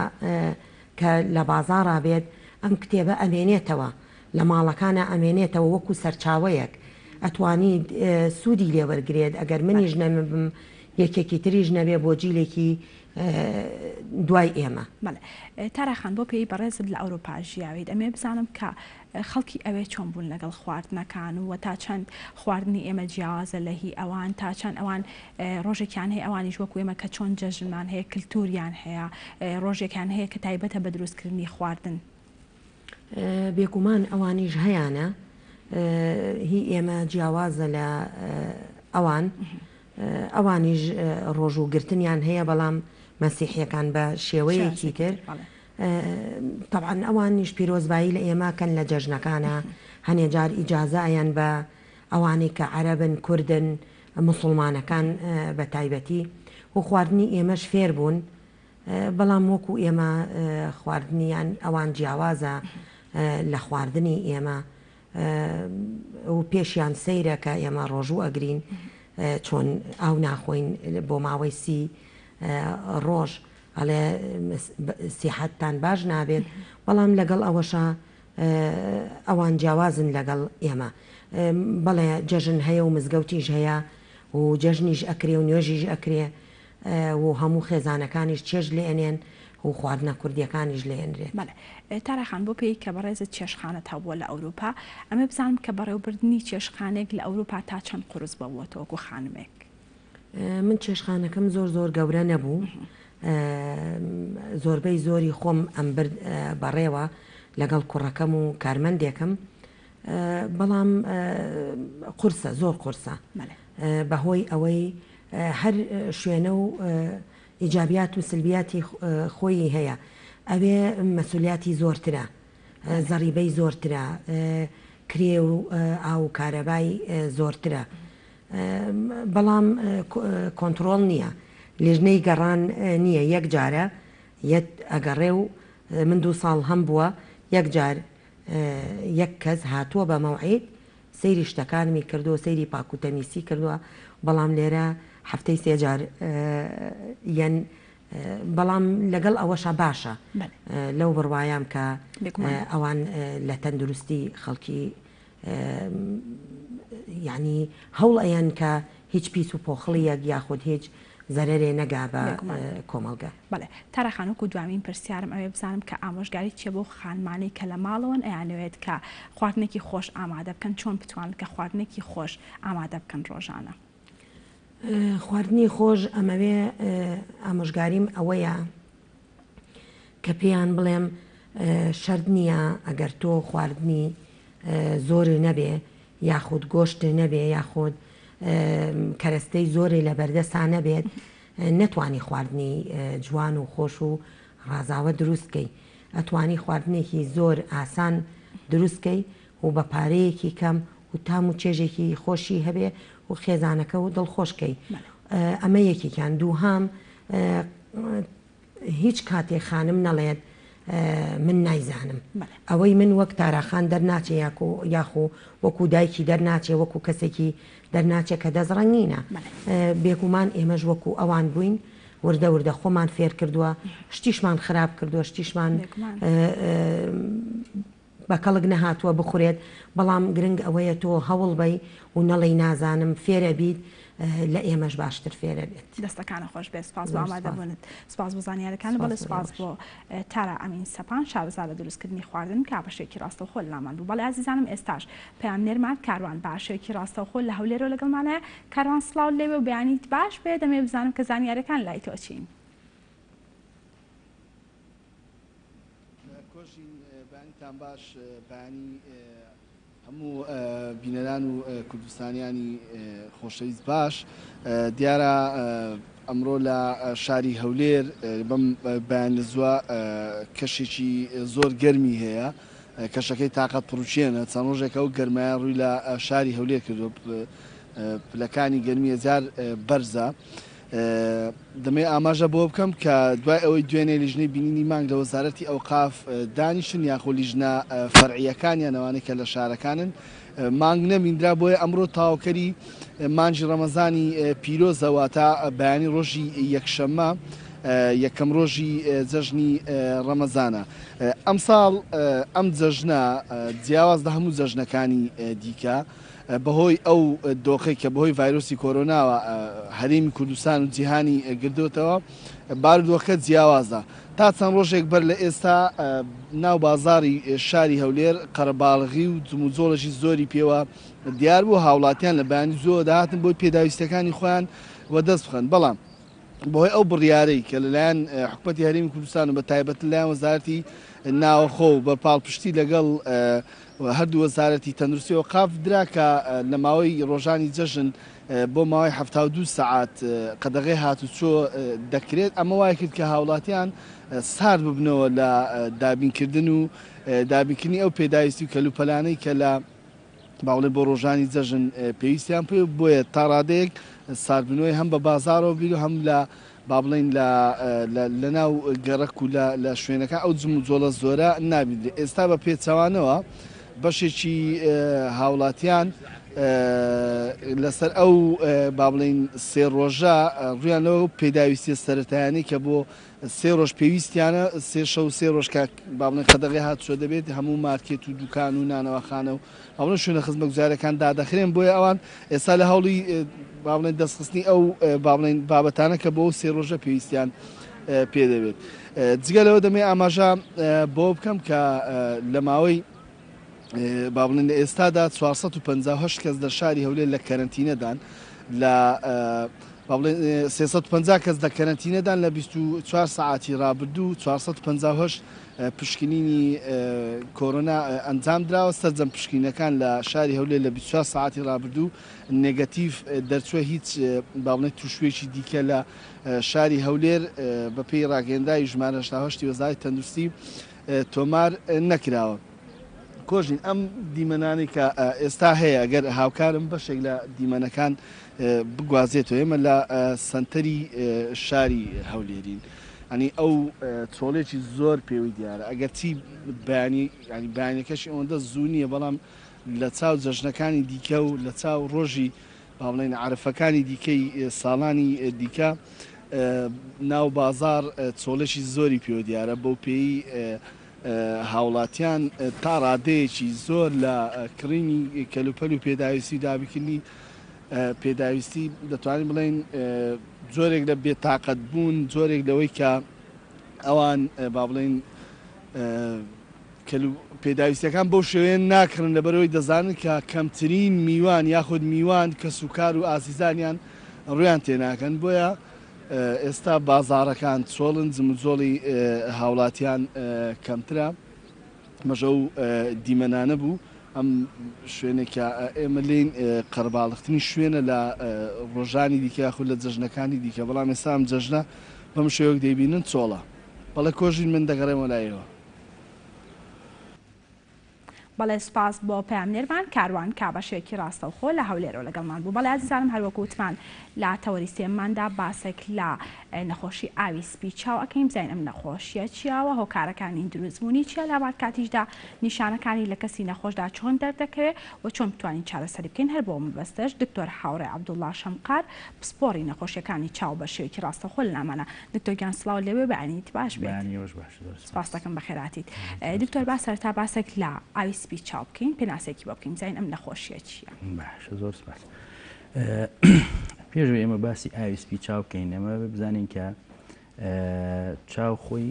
کە لە بازاڕا بێت ئەم کتێبە ئەمێنێتەوە لە ماڵەکانا ئەمێنێتەوە وەکو سەرچاوەیەک ئەتوانیت سوودی لێ وەرگرێت ئەگەر منیش نەبم یەکێکی تریش نەبێ بۆ جیلێکی دوای ئێمە. بەڵێ تارا خان بۆ پێی بەڕێزت لە ئەورۆپا ژیاویت ئەمەوێ بزانم کە خەڵکی ئەوێ چۆن بوون لەگەڵ خواردنەکان و تا چەند خواردنی ئێمە جیاوازە لە هی ئەوان تا چەند ئەوان ڕۆژێکیان هەیە ئەوانیش وەکو ئێمە کە چۆن جەژنمان هەیە کلتوریان هەیە ڕۆژێکیان هەیە کە تایبەتە بە دروستکردنی خواردن. بێگومان ئەوانیش هەیانە هی ئێمە جیاوازە لە ئەوان ئەوانیش ڕۆژوو گرتنیان هەیە بەڵام مەسیحیەکان بە شێوەیەکی تر تەبعەن ئەوانیش پیرۆزبایی لە ئێمە کەن لە جەژنەکانە هەنێ جار ئیجازە ئەیەن بە ئەوانەی کە عەرەبن کوردن موسڵمانەکان بە تایبەتی و خواردنی ئێمەش فێر بوون بەڵام وەکو ئێمە خواردنیان ئەوان جیاوازە لە خواردنی ئێمە و پێشیان سەیرە کە ئێمە ڕۆژوو ئەگرین چۆن ئاو ناخۆین بۆ ماوەی سی ڕۆژ ئەڵێ سیحەتتان باش نابێت بەڵام لەگەڵ ئەوەشا ئەوان جیاوازن لەگەڵ ئێمە بەڵێ جەژن هەیە و مزگەوتیش هەیە و جەژنیش ئەکرێ و نوێژیش ئەکرێ و هەموو خێزانەکانیش چێژ لێ ئەنێن و خواردنە کوردیەکانیش لێ ئەنرێت. بەڵێ تارا خان بۆ پێی کە بەڕێزت چێشتخانەت هەبووە لە ئەوروپا ئەمەوێ بزانم کە بەڕێوبردنی چێشتخانەیەک لە ئەوروپا تا چەند قورس بەووە تۆ وەکو خانمێک؟ من چێشتخانەکەم زۆر زۆر گەورە نەبوو زۆربەی زۆری خۆم ئەمبرد بەڕێوە لەگەڵ کوڕەکەم و کارمەندێکم بەڵام قورسە زۆر قورسە بەهۆی ئەوەی هەر شوێنە و ئیجابیات و سلبیاتی خۆیی هەیە ئەوێ مەسولیاتی زۆرترە زەڕیبەی زۆرترە کرێ و ئاو و کارەبای زۆرترە بەڵام کۆنتڕۆڵ نییە لیژنەی گەڕان نییە یەک جارە. یەت ئەگەڕێ و من دووساڵ هەم بووە یەک جار یەک کەس هاتووە بە مەوعید سەیری شتەکانمی کردووە سەیری پاک و تەمیسی کردووە بەڵام لێرە هەفتەی سێ جار یەن بەڵام لەگەڵ ئەوەشا باشە لەو بڕوایام کە ئەوان لە تەندروستی خەڵکی یانی هەوڵ ئەیەن کە هیچ پیس و پۆخڵیەک یاخود هیچ زەرەرێ نەگا بە کۆمەڵگە. بەڵێ تارا خان وەکو دوامین پرسیارم ئەوێ بزانم کە ئامۆژگاری چیە بۆ خانمانەی کە لە ماڵەوەن ئەیانەوێت کە خواردنێکی خۆش ئامادە بکەن چۆن بتوانن کە خواردنێکی خۆش ئامادە بکەن ڕۆژانە؟ خواردنی خۆش ئەمەوێ ئامۆژگاریم ئەوەیە کە پێیان بڵێم شەرت نییە ئەگەر تۆ خواردنی زۆرێ نەبێ یاخود گۆشت نەبێ یاخود کەرەستەی زۆرێ لە بەردەسا نەبێت نەتوانی خواردنی جوان و خۆش و ڕازاوە دروست کەی ئەتوانی خواردنێکی زۆر ئاسان دروست کەی و بە پارەیەکی کەم و تام و چێژێکی خۆشی هەبێ و خێزانەکە و دڵخۆش کەی ئەمە یەکێکیان دووهام هیچ کاتێ خانم نەڵێت من نایزانم ئەوەی من وەک تاراخان دەرناچێ یاکو یاخو وەکو دایکی دەرناچێ وەکو کەسێکی دەرناچێ کە دەست ڕەنگینە بێگومان ئێمەش وەکو ئەوان بووین وردە وردە خۆمان فێر کردووە شتیشمان خراپ کردووە شتیشمان بە کەڵک نەهاتووە بخورێت، بەڵام گرنگ ئەوەیە تۆ هەوڵ بەی و نەڵێی نازانم، فێرەبیت، لە ئێمەش باشتر فێرەبێت. دەستەکانت خۆش بێت سوپاس بۆ زۆر ئامادە سوپاس. بوونت سوپاس بۆ زانیارەکانت سوپاس بەڵێ بۆ سوپاس ئێوەش. بۆ تارا ئەمین سەپان شارەزا لە دروستکردنی خواردن کە بەشێکی ڕاستەوخۆ لەلامان بوو بەڵێ ئازیزانم ئێستاش پەیامنێرمان کاروان باشێکی ڕاستەوخۆ لە هەولێرەوە لەگەڵمانایە کاروان سڵاوت لێبێ و بەیانیت باش بێ دەمەوێ بزانم کە زانیارەکان لای تۆ چین؟ کۆژین بەیانیتان باش بەیانی هەموو بینەران و کوردستانیانی خۆشەویست باش دیارە ئەمڕۆ لە شاری هەولێر بەم بەیانە زووە کەشێکی زۆر گەرمی هەیە کەشەکەی تاقەت پڕوچێنە چەند ڕۆژێکە ئەو گەرمایە ڕووی لە شاری هەولێر کردو پلەکانی گەرمی هەزار بەرزە دەمەوێت ئاماژە بەوە بکەم کە دوای ئەوەی دوێنێ لیژنەی بینینی مانگ لە وەزارەتی ئەوقاف دانیشتن یاخۆ لیژنە فەرعییەکانیان ئەوانەی کە لە شارەکانن مانگ نەبیندرا بۆیە ئەمڕۆ تەواوکەری مانگی ڕەمەزانی پیرۆزە واتە بەیانی ڕۆژی یەکشەممە یەکەم ڕۆژی جەژنی ڕەمەزانە ئەمساڵ ئەم جەژنە جیاواز لە هەموو جەژنەکانی دیکە بەهۆی ئەو دۆخەی کە بەهۆی ڤایرۆسی کۆرۆناوە هەرێمی کوردستان و جیهانی گردۆتەوە، بارودۆخەکە جیاوازە. تا چەند ڕۆژێک بەر لە ئێستا ناو بازاڕی شاری هەولێر قەرەباڵغی و جموجۆڵێکی زۆری پێوە دیار بوو، هاوڵاتیان لە بەیانی زووەوە دەهاتن بۆی پێداویستییەکانی خۆیان وەدەست بخەن، بەڵام بەهۆی ئەو بڕیارەی کە لەلایەن حکومەتی هەرێمی کوردستان و بە تایبەت لەلایەن وەزارەتی ناوەخۆ و بە پاڵپشتی لەگەڵ هەردوو وەزارەتی تەندروستی ئەوقاف درا کە لە ماوەی ڕۆژانی جەژن بۆ ماوەی 72 سەعات قەدەغەی هاتوچۆ دەکرێت، ئەمە وای کرد کە هاوڵاتیان سارد ببنەوە لە دابینکردن و دابینکردنی ئەو پێداویستی و کەلوپەلانەی کە لە با بڵێین بۆ ڕۆژانی جەژن پێویستیان پێ بۆیە تا ڕادەیەک ساردبوونەوەی هەم بە بازاڕەوە بیر و هەم لە با بڵێین لە لە ناو گەڕەک و لە لە شوێنەکان ئەو جموجۆڵە زۆرە نابیندرێت ئێستا بە پێچەوانەوە بەشێکی هاوڵاتیان لەسەر ئەو با بڵێین سێ ڕۆژە ڕویان لەو پێداویستیە سەرەتایانەی کە بۆ سێ ڕۆژ پێویستیانە سێ شەو سێ ڕۆژ کە با بڵێن قەدەغەی هاتوچۆ دەبێت هەموو مارکێت و دوکان و نانەواخانە و با بڵێن شوێنە خزمەتگوزاریەکان دادەخرێن بۆیە ئەوان ئێستا لە هەوڵی با بڵێن دەستخستنی ئەو با بڵێن بابەتانە کە بۆ سێ ڕۆژە پێویستیان پێ دەبێت جگە لەوە دەمێ ئاماژە بۆ بکەم کە لە ماوەی با بڵێن لە ئێستادا 458 کەس لە شاری هەولێر لە کەرەنتینەدان لە با بڵێن 350 کەس لە کەرەنتینەدان لە 24 سەعاتی رابردوو 458 پشکنینی کۆرۆنا ئەنجام دراوە سەرجەم پشکنینەکان لە شاری هەولێر لە 24 سەعاتی رابردوو نێگەتیڤ دەرچووە هیچ با بڵێن تووشبوویەکی دیکە لە شاری هەولێر بەپێی راگەیەندراوی ژمارە 88 وەزارەتی تەندروستی تۆمار نەکراوە. کۆژین، ئەم دیمەنانەی کە ئێستا هەیە گەر هاوکارم بەشێک لە دیمەنەکان بگوازێتەوە ئێمە لە سەنتەری شاری هەولێرین. ینی ئەو چۆڵێکی زۆر پێوەی دیارە ئەگەرچی بەیانی ینی بەیانەکەشی ئەوەندە زوو نییە بەڵام لە چاو جەژنەکانی دیکە و لە چاو ڕۆژی با بڵێین عەرەفەکانی دیکەی ساڵانی دیکە ناو بازاڕ چۆڵێکی زۆری پێوە دیارە بەو پێی هاوڵاتیان تا ڕادەیەکی زۆر لە کڕینی کەلوپەل و پێداویستی و دابینکردنی پێداویستی دەتوانین بڵێین جۆرێک لە بێتاقەت بوون جۆرێک لەوەی کە ئەوان با بڵێین کەل و پێداویستیەکان بەو شێوەیە ناکڕن لەبەرئەوەی دەزانن کە کەمترین میوان یاخود میوان کەسوکار و ئازیزانیان ڕویان تێناکەن بۆیە ئێستا بازاڕەکان چۆڵن جموجۆڵی هاوڵاتیان کەمترە ئەمەش ئەو دیمەنانە بوو ئەم شوێنێک کە ئێمە لێین قەرەباڵغترین شوێنە لە ڕۆژانی دیکە یاخود لە جەژنەکانی دیکە بەڵام ئێستا ئەم جەژنە بەم شێوەیەک دەیبینن چۆڵە بەڵێ کۆژین من دەگەڕێمەوە لای ئێوە. بەڵێ سوپاس بۆ پەیامنێرمان کاروان کا بەشێکی ڕاستەوخۆ لە هەولێرەوە لەگەڵمان بوو. بەڵێ ئازیزانم هەروەک وتمان لە تەوەری سێمماندا باسێک لە نەخۆشی ئاوی سپی چاو ئەکەین بزانین ئەم نەخۆشیە چیە و هۆکارەکانی دروستبوونی چیە لە هەمان کاتیشدا نیشانەکانی لە کەسی نەخۆشدا چۆن دەردەکەوێ و چۆن بتوانین چارەسەری بکەین هەر بۆ مەبەستەش دکتۆر هاوڕێ عەبدوڵڵا شەمقار پسپۆڕی نەخۆشیەکانی چاو بە شێوەیەکی ڕاستەوخۆ لە نامانە دکتۆر گیان سڵاو لێ بێ بەیانیت باش بێت. بەیانی ئێوەش باش زۆر سپاس دەکەم بەخێرهاتیت. دکتۆر با سەرەتا باسێک لە ئاوی سپی چاو بکەین پێناسەیەکی بۆ بکەین بزانین ئەم نەخۆشیە چییە؟ باشە زۆر سپاس. پێش ئێمە باسی ئاوی سپی چاو بکەین ئێمە بزانین کە چاو خۆی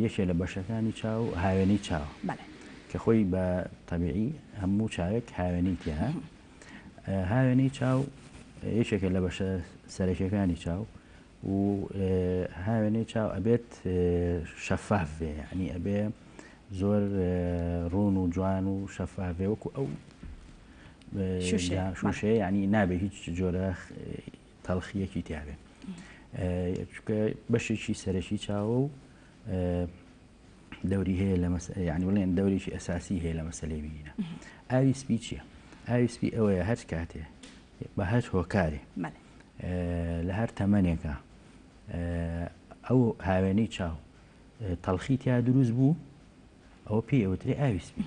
یەکێ لە بەشەکانی چاو هاوێنەی چاو کە خۆی بە تەبیعی هەموو چاوێک هاوێنەی تیا هاوێنەی چاو یەکێکە لە بەشە سەرەکیەکانی چاو و هاوێنەی چاو ئەبێت شەفاف بێ یعنی ئەبێ زۆر ڕوون و جوان و شەفاف بێ وەکو ئەو شوشەیە ینی نابێ هیچ جۆرە تەڵخیەکی تیاابێ چکە بەشێکی سەرەکی چاوە و دەوری هەیە لە یعنی بڵێن دەورێکی ئەساسی هەیە لە مەسلەی بینە ئاوی سپی چییە؟ ئاوی سپی ئەوەیە هەر کاتێ بە هەر هۆکارێ لە هەر تەمەنێکە ئەو هاوێنەی چاو تەڵخی تیا دروست بوو ئەوە پێی ئەوترێ ئاوی سپی.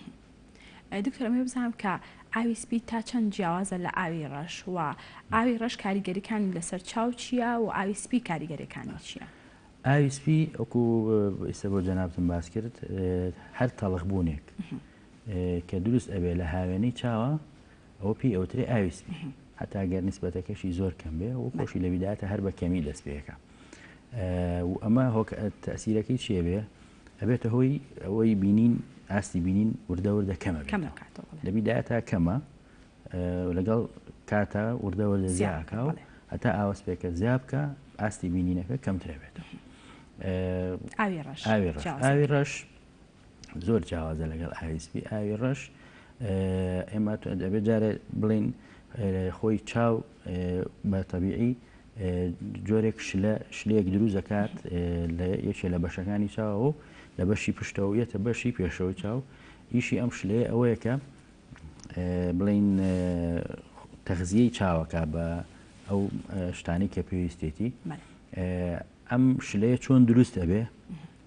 دکتۆر ئەمەوێ بزانم کە ئاوی سپی تا چەند جیاوازە لە ئاوی ڕەش و ئاوی ڕەش کاریگەریکانی لەسەر چاو چییە و ئاوی سپی کاریگەریەکانی چییە؟ ئاوی سپی وەکو ئیستا بۆ جەنابتم باس کرد هەر تەڵخ بوونێک کە دروست ئەبێ لە هاوێنەی چاوە ئەوە پێی ئەوترێ ئاوی سپی هەتا گەر نیسبەتەکەشی زۆر کەم بێ و خۆشی لە بیدایەتە هەر بە کەمی دەست پێەکە و ئەمە هۆک تەسیرەکەی چیە بێ ئەبێتە هۆی ئەوەی بینین ئاستی بینین وردە وردە کەمە لە بیدایەتە کەمە لەگەڵ کاتە وردە وردە زیاکە و هەتا ئاوەس پێکە زیا بکە ئاستی بینینەکە کەمترە بێتەوە ئاوی ڕەش ئاوی ڕەش زۆر جیاوازە لەگەڵ ئاوی سپی ئاوی ڕەش ئێمە دەبێت جارێ بڵین خۆی چاو بە تەبیعی جۆرێک شلە شلەیەک دروست دەکات لە یەکێ لە بەشەکانی چاوە و لە بەشی پشتەوە یەتە بەشی پێشەوەی چاو ئیشی ئەم شلەیە ئەوەیە کە بڵین تەغزیەی چاوەکە بە ئەو شتانی کە پێویستێتی ئەم شلەیە چۆن دروست ئەبێ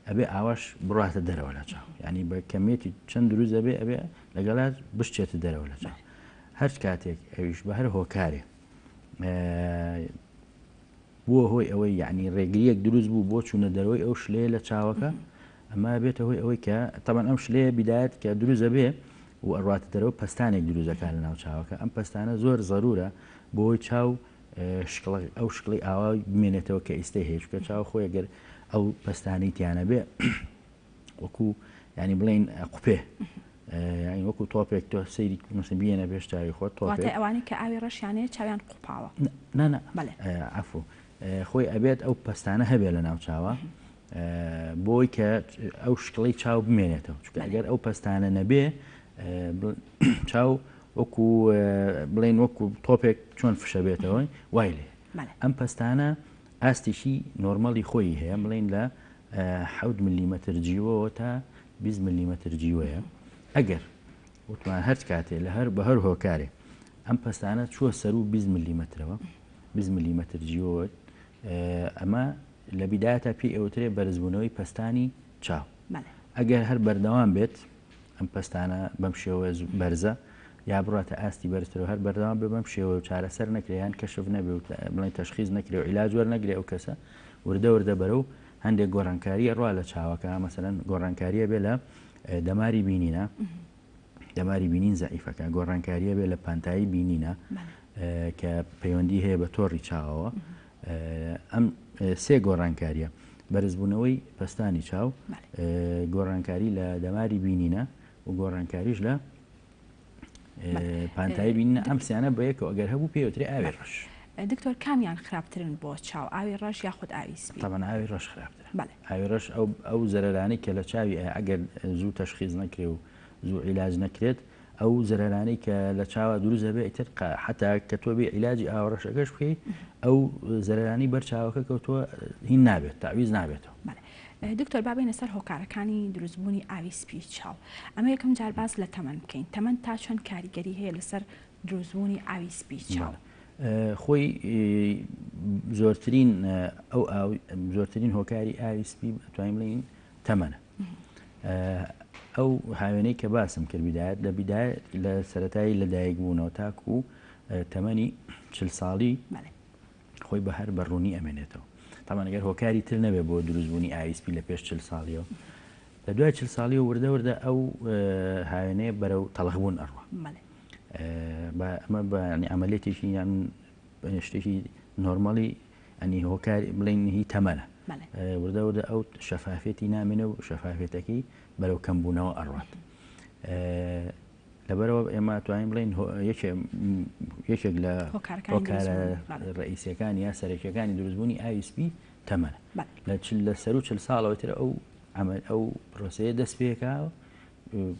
ئەبێ ئاواش بڕاتە دەرەوە لە چاو یعنی بە کەمێتی چەند دروست ئەبێ ئەبێ لەگەڵا بشچێتە دەرەوە لە چاو هەر کاتێک ئەویش بە هەر هۆکارێ بووە هۆی ئەوەی یعنی ڕێگریەک دروست بوو بۆ چوونە دەرەوەی ئەو شلەیە لە چاوەکە ئەمە بێتە هۆی ئەوەی کە تەبەن ئەم شلەیە بیدایەت کە دروست ئەبێ و ئەڕاتە دەرەوە پەستانێک دروست دەکات لە ناو چاوەکە ئەم پەستانە زۆر زەرورە بۆی چاو شکڵە ئەو شکڵی ئاوا بمێنێتەوە کە ئیستەی هەیە چونکە چاو خۆی گەر ئەو پەستانەی تیانە بێ وەکو ینی بڵین قوپێ ینی وەکو تۆپێک تۆ سەیری مەسن بیێنە پێش چاوی خۆت تۆپێک ئەوانەی کە ئاوی ڕەشیانەیە چاویان قوپاوە نا عفو خۆی ئەبێت ئەو پەستانە هەبێ لە ناو چاوە بۆی کە ئەو شکڵی چاو بمێنێتەوە چونکە ئەگەر ئەو پەستانە نەبێ چاو وەکو بڵێن وەکو تۆپێک چۆن فشە بێتەوە وای لێ ئەم پەستانە ئاستێکی نۆرمەڵی خۆی هەیە بڵێن لە حەوت ملیمەتر جیوەوە تا 20 ملیمەتر جیوەیە ئەگەر وتمان هەر کاتێ لە هەر بە هەر هۆکارێ ئەم پەستانە چووە سەر و 20 ملیمەترەوە 20 ملیمەتر جیوەوە ئەمە لە بیدایەتا پێی ئەوترێ بەرزبوونەوەی پەستانی چاو. ئەگەر هەر بەردەوام بێت ئەم پەستانە بەم شێوەیە بەرزە یا بڕاتە ئاستی بەرزترەوە هەر بەردەوام بێ بەم شێوەیە و چارەسەر نەکرێ یان کەشف نەبێ و بڵێن تەشخیص نەکرێ و عیلاج وەرنەگرێ ئەو کەسە وردە وردە بەرەو هەندێک گۆڕانکاریە ڕوا لە چاوەکە مەسەلەن گۆڕانکاریە بێ لە دەماری بینینە دەماری بینین زەعیفەکە گۆڕانکاریە بێ لە پانتایی بینینە کە پەیوەندی هەیە بە تۆڕی چاوەوە ئەم سێ گۆڕانکاریە بەرزبوونەوەی پەستانی چاو گۆڕانکاری لە دەماری بینینە و گۆڕانکاریش لە پانتایی بینینە ئەم سیانە بە یەکەوە ئەگەر هەبوو پێوترێ ئاوی ڕەش. دکتۆر کامیان خراپترن بۆ چاو ئاوی ڕەش یاخود ئاوی سپی؟ تەبعەن ئاوی ڕەش خراپترە. ئاوی ڕەش ئەو ئەو زەرەرانەی کە لە چاوی ئەگەر زوو تەشخیز نەکرێ و زوو عیلاج نەکرێت ئەو زەرەرانەی کە لە چاوا دروست دەبێت ئیتر حتا کە تۆ بێ عیلاجی ئاوە ڕەشەکەش بکەی ئەو زەرەرانی بەر چاوەکە کەوتووە هین نابێت تەعویز نابێتەوە. دکتۆر با بێینە سەر هۆکارەکانی دروستبوونی ئاوی سپی چاو ئەمە یەکەم جار باس لە تەمەن بکەین تەمەن تا چەند کاریگەری هەیە لەسەر دروستبوونی ئاوی سپی چاو؟ خۆی زۆرترین ئەو زۆرترین هۆکاری ئاوی سپی توانین بڵێین تەمەنە ئەو هاوێنەی کە باسم کرد بیدایەت لە بیدایەت لە سەتایی لەدایک بوونەوە تاکو تەمەنی چل ساڵی خۆی بە هەر بە ڕوونی ئەمێنێتەوە تامان گەر هۆکاری تر نەبێ بۆ دروستبوونی ئاوی سپی لە پێش چل ساڵیەوە لە دوای چل ساڵی و وردە وردە ئەو هاوێنەیە بەرەو تەڵخبوون ئەڕوا ئەمە بە ئەمەلێتێکی یان شتێکی نۆرمالی ئەنی هۆکاری بڵێن هی تەمەنە وردە وردە ئەو شەفافێتی نامێنێ و شەفافێتەکەی بەرەو کەمبوونەوە ئەڕوات لەبەرەوە ئێمە توانین بڵین یەکێک لە هۆکارە ڕئیسیەکان یا سەرەکیەکانی دروستبوونی ئاوی سپی تەمەنە لە لە سەر و چل ساڵەوە تر ئەو ئەو پرۆسەیە دەست پێکا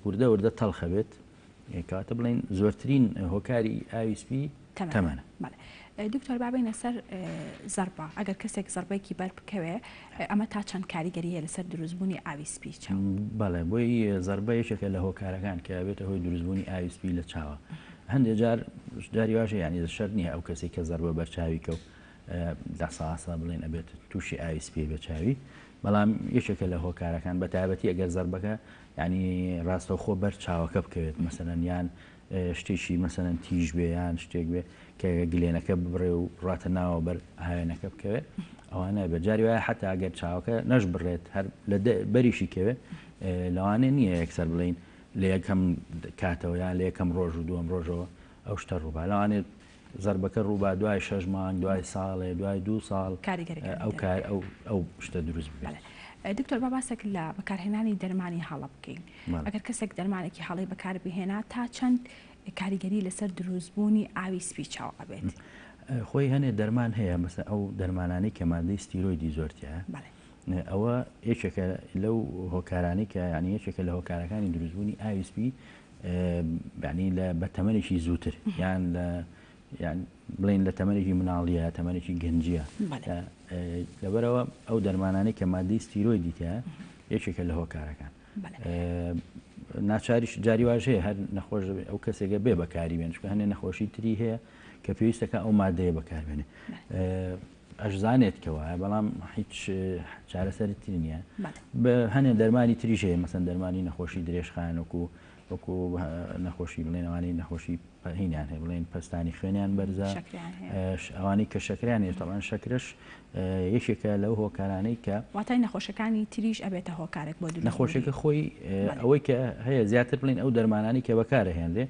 وردە وردە تەڵخە بێت کەواتە بڵێین زۆرترین هۆکاری ئاوی سپی تەمەنە. بەڵێ دکتۆر با بێینە سەر زەربە ئەگەر کەسێک زەربەیەکی بەر بکەوێ ئەمە تا چەند کاریگەری هەیە لەسەر دروستبوونی ئاوی سپی چاو؟ بەڵێ بۆی زەربە یەکێکە لە هۆکارەکان کە ئەبێتە هۆی دروستبوونی ئاوی سپی لە چاوە هەندێک جار جاری واشە یعنی شەرت نییە ئەو کەسێک کە زەربە بەر چاوی کەوت لە ساسا بڵێن ئەبێت تووشی ئاوی سپی بە چاوی بەڵام یەکێکە لە هۆکارەکان بە تایبەتی ئەگەر زەربەکە یانی ڕاستەوخۆ بەر چاوەکە بکەوێت مەسەلەن یان شتێکی مەسەلەن تیژ بێ یان شتێک بێ کە گلێنەکە ببڕێ و ڕاتە ناوە بەر هاوێنەکە بکەوێت ئەوانە بە جاری وایە حتا ئەگەر چاوەکە نەش بڕێت هەر لە بەریشی کەوێت لەوانێ نییە یەکسەر بڵین لە یەکەم کاتەوە یان لە یەکەم ڕۆژ و دووەم ڕۆژەوە ئەو شتە ڕووبا لەوانێت زەربەکە ڕووبا دوای شەش مانگ دوای ساڵێ دوای دوو ساڵ ئەو کار ئەو ئەو شتە دروست بێت. دکتۆر با باسێک لە بەکارهێنانی دەرمانی هەڵە بکەین ئەگەر کەسێک دەرمانێکی هەڵەی بەکار بهێنا تا چەند کاریگەری لەسەر دروستبوونی ئاوی سپی چاو ئەبێت؟ خۆی هەنێ دەرمان هەیە مەسە ئەو دەرمانانەی کە مادەی ستیرۆیدی زۆر تیایە ئەوە یەکێکە لەو هۆکارانەی کە یعنی یەکێکە لە هۆکارەکانی دروستبوونی ئاوی سپی یعنی لە بە تەمەنێکی زووتر یان لە یان بڵێن لە تەمەنێکی مناڵیە تەمەنێکی گەنجیە لەبەرەوە ئەو دەرمانانەی کە مادەی ستیرۆیدی تیا یەکێکە لە هۆکارەکان ناچاریش جاری واش هەیە هەر نەخۆش ئەو کەسێکە بێ بەکاری بێن چونکە هەنێ نەخۆشی تری هەیە کە پێویستەکە ئەو مادەیە بەکاربێنێ ئەشزانێت کە وایە بەڵام هیچ چارەسەری تری نییە بە هەنێ دەرمانی تریش هەیە مەسەن دەرمانی نەخۆشی درێژخایەن وەکو وەکو نەخۆشی بڵێن ئەوانەی نەخۆشی هینیان هەیە بڵێن پەستانی خوێنیان بەرزە ئەوانەی کە شەکریان هەیە تەڵان شەکرش یەکێکە لەو هۆکارانەی کە واتای نەخۆشەکانی تریش ئەبێتە هۆکارێک بۆ نەخۆشیەکە خۆی ئەوەی کە هەیە زیاتر بڵین ئەو دەرمانانی کە بەکارە هێنرێ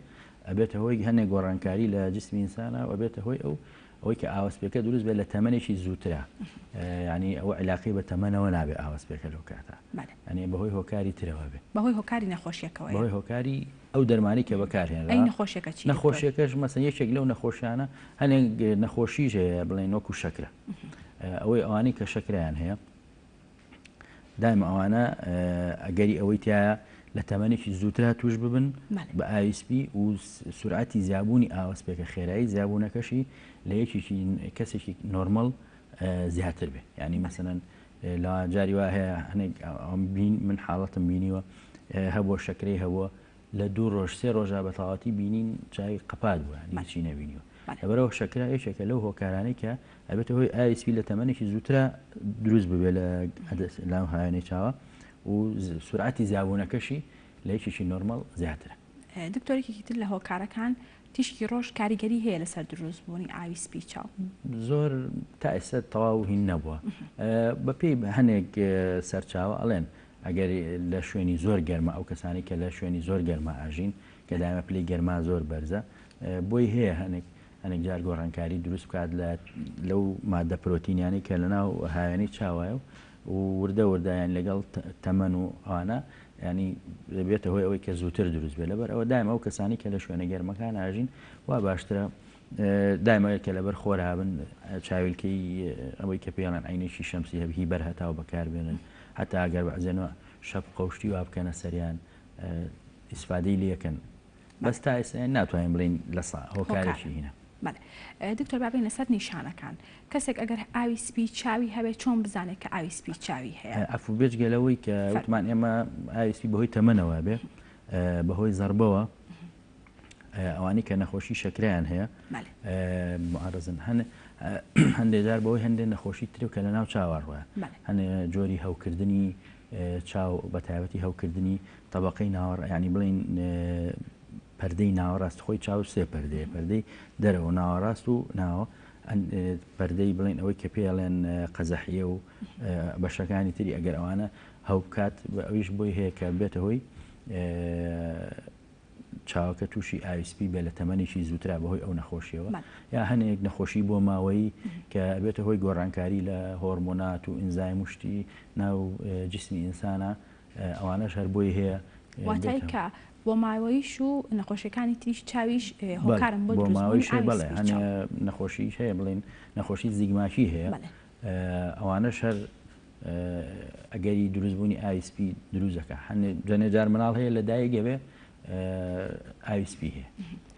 ئەبێتە هۆی هەنێک گۆڕانکاری لە جسمی ئینسانە و ئەبێتە هۆی ئەو ئەوەی کە ئاوەسپێکە دروست بێت لە تەمەنێکی زووترا یعنی ئەوە علاقەی بە تەمەنەوە نابێ ئاوەسپێکە لەو کاتە یعنی بەهۆی هۆکاری ترەوە بێ بەهۆی هۆکاری نەخۆشیەکەوە بەهۆی هۆکاری ئەو دەرمانی کە بەکارهێنرا ئەی نەخۆشیەکە چی نەخۆشیەکەش مەسەن یەکێک لەو نەخۆشیانە هەنێک نەخۆشیش هەیە بڵێن وەکو شەکرە ئەوەی ئەوانەی کە شەکریان هەیە دایم ئەوانە ئەگەری ئەوەی تایە لە تەمەنێکی زووترا توش ببن بە ئاوی سپی و سرعەتی زیابوونی ئاوەسپێکە خێرایی زیابوونەکەشی لە یەکێکی کەسێکی نۆرمەڵ زیاتر بێ ینی مەسەن لە جاری وا هەیە هەنێک بین من حاڵەتم بینیوە هەبووە شەکرەی هەبووە لە دوو ڕۆژ سێ ڕۆژە بە تەواتی بینین چای قەپات بووە هیچی نەبینیوە. لەبەرئەوە شەکرە یەکێکە لەو هۆکارانەی کە ئەبێتە هۆی ئاوی سپی لە تەمەنێکی زووترا دروست ببێت لە لاو هاوێنەی چاوە و سورعەتی زیابوونەکەشی لە یەکێکی نۆرمەڵ زیاترە. دکتۆر یەکێکی تر لە هۆکارەکان تیشکی ڕۆژ کاریگەری هەیە لەسەر دروست بوونی ئاوی سپی چاو؟ زۆر تا ئێستا تەواو هین نەبووە. بەپێی هەنێک سەرچاوە ئەڵێن ئەگەر لە شوێنی زۆر گەرمە ئەو کەسانی کە لە شوێنی زۆر گەرمە ئاژین کە دایمە پلەی گەرما زۆر بەرزە بۆی هەیە هەنێک هەنێک جار گۆڕانکاری دروست بکات لە لەو مادە پرۆتینیانەی کە لەناو هاوێنەی چاوایە و وردە وردە یان لەگەڵ تەمەن و ئەوانە ینی دەبێتە هۆی ئەوەی کە زووتر دروست بێت لەبەر ئەوە دایم ئەو کەسانی کە لە شوێنە گەرمەکان ئاژین وا باشترە دایمە کە لەبەر خۆرابن چاویلکەی ئەوەی کە پێڵەن عینێکی شەمسی هەبهی بەر هەتاو بەکاربێنن هەتا ئەگەر بەعزێنەوە شەپ قەشتی وا بکەنە سەریان ئیسفادەی لەکەن بەس تا ئێستا ناتوانین بڵێین لە سا هۆکارێکی هینە. بەڵێ دکتۆر با بێینە سەر نیشانەکان کەسێک ئەگەر ئاوی سپی چاوی هەبێت چۆن بزانێت کە ئاوی سپی چاوی هەیە؟ عەفو بێجگە لەوەی کە وتمان ئێمە ئاوی سپی بەهۆی تەمەنەوە بێ بەهۆی زەربەوە ئەوانەی کە نەخۆشی شەکرەیان هەیە معرضن هەن هەندێک جار بەهۆی هەندێک نەخۆشی تر کە لە ناو چاوە ڕوە هەنێ جۆری هەوکردنی چاو بە تایبەتی هەوکردنی تەبەقەی ناوەڕ یانی بڵێین پەردەی ناوەڕاست خۆی چاو سێ پەردەیە پەردەی دەرەوە ناوەڕاست و ناوە پەردەی بڵێن ئەوەی کە پێڵێن قەزەحیە و بەشەکانی تری ئەگەر ئەوانە هەو بکات بە ئەویش بۆی هەیە کە بێتە هۆی چاوەکە تووشی ئاوی سپی بێ لە تەمەنێکی زووترا بەهۆی ئەو نەخۆشیەوە یا هەنێک نەخۆشی بۆ ماوەیی کە بێتە هۆی گۆڕانکاری لە هۆرمۆنات و ئینزایم و شتی ناو جسمی ئینسانە ئەوانەش هەر بۆی هەیە واتای کە بۆ ماوەیش و نەخۆشیەکانی تریش چاویش هۆکارن بۆ دروستبوونی ئاوی سپی چاو. نەخۆشیش هەیە بڵێن نەخۆشی زیگماکی هەیە ئەوانەش هەر ئەگەری دروستبوونی ئاوی سپی دروست دەکات هەندێ جار مناڵ هەیە لە دایک ئەبێ ئاوی سپی هەیە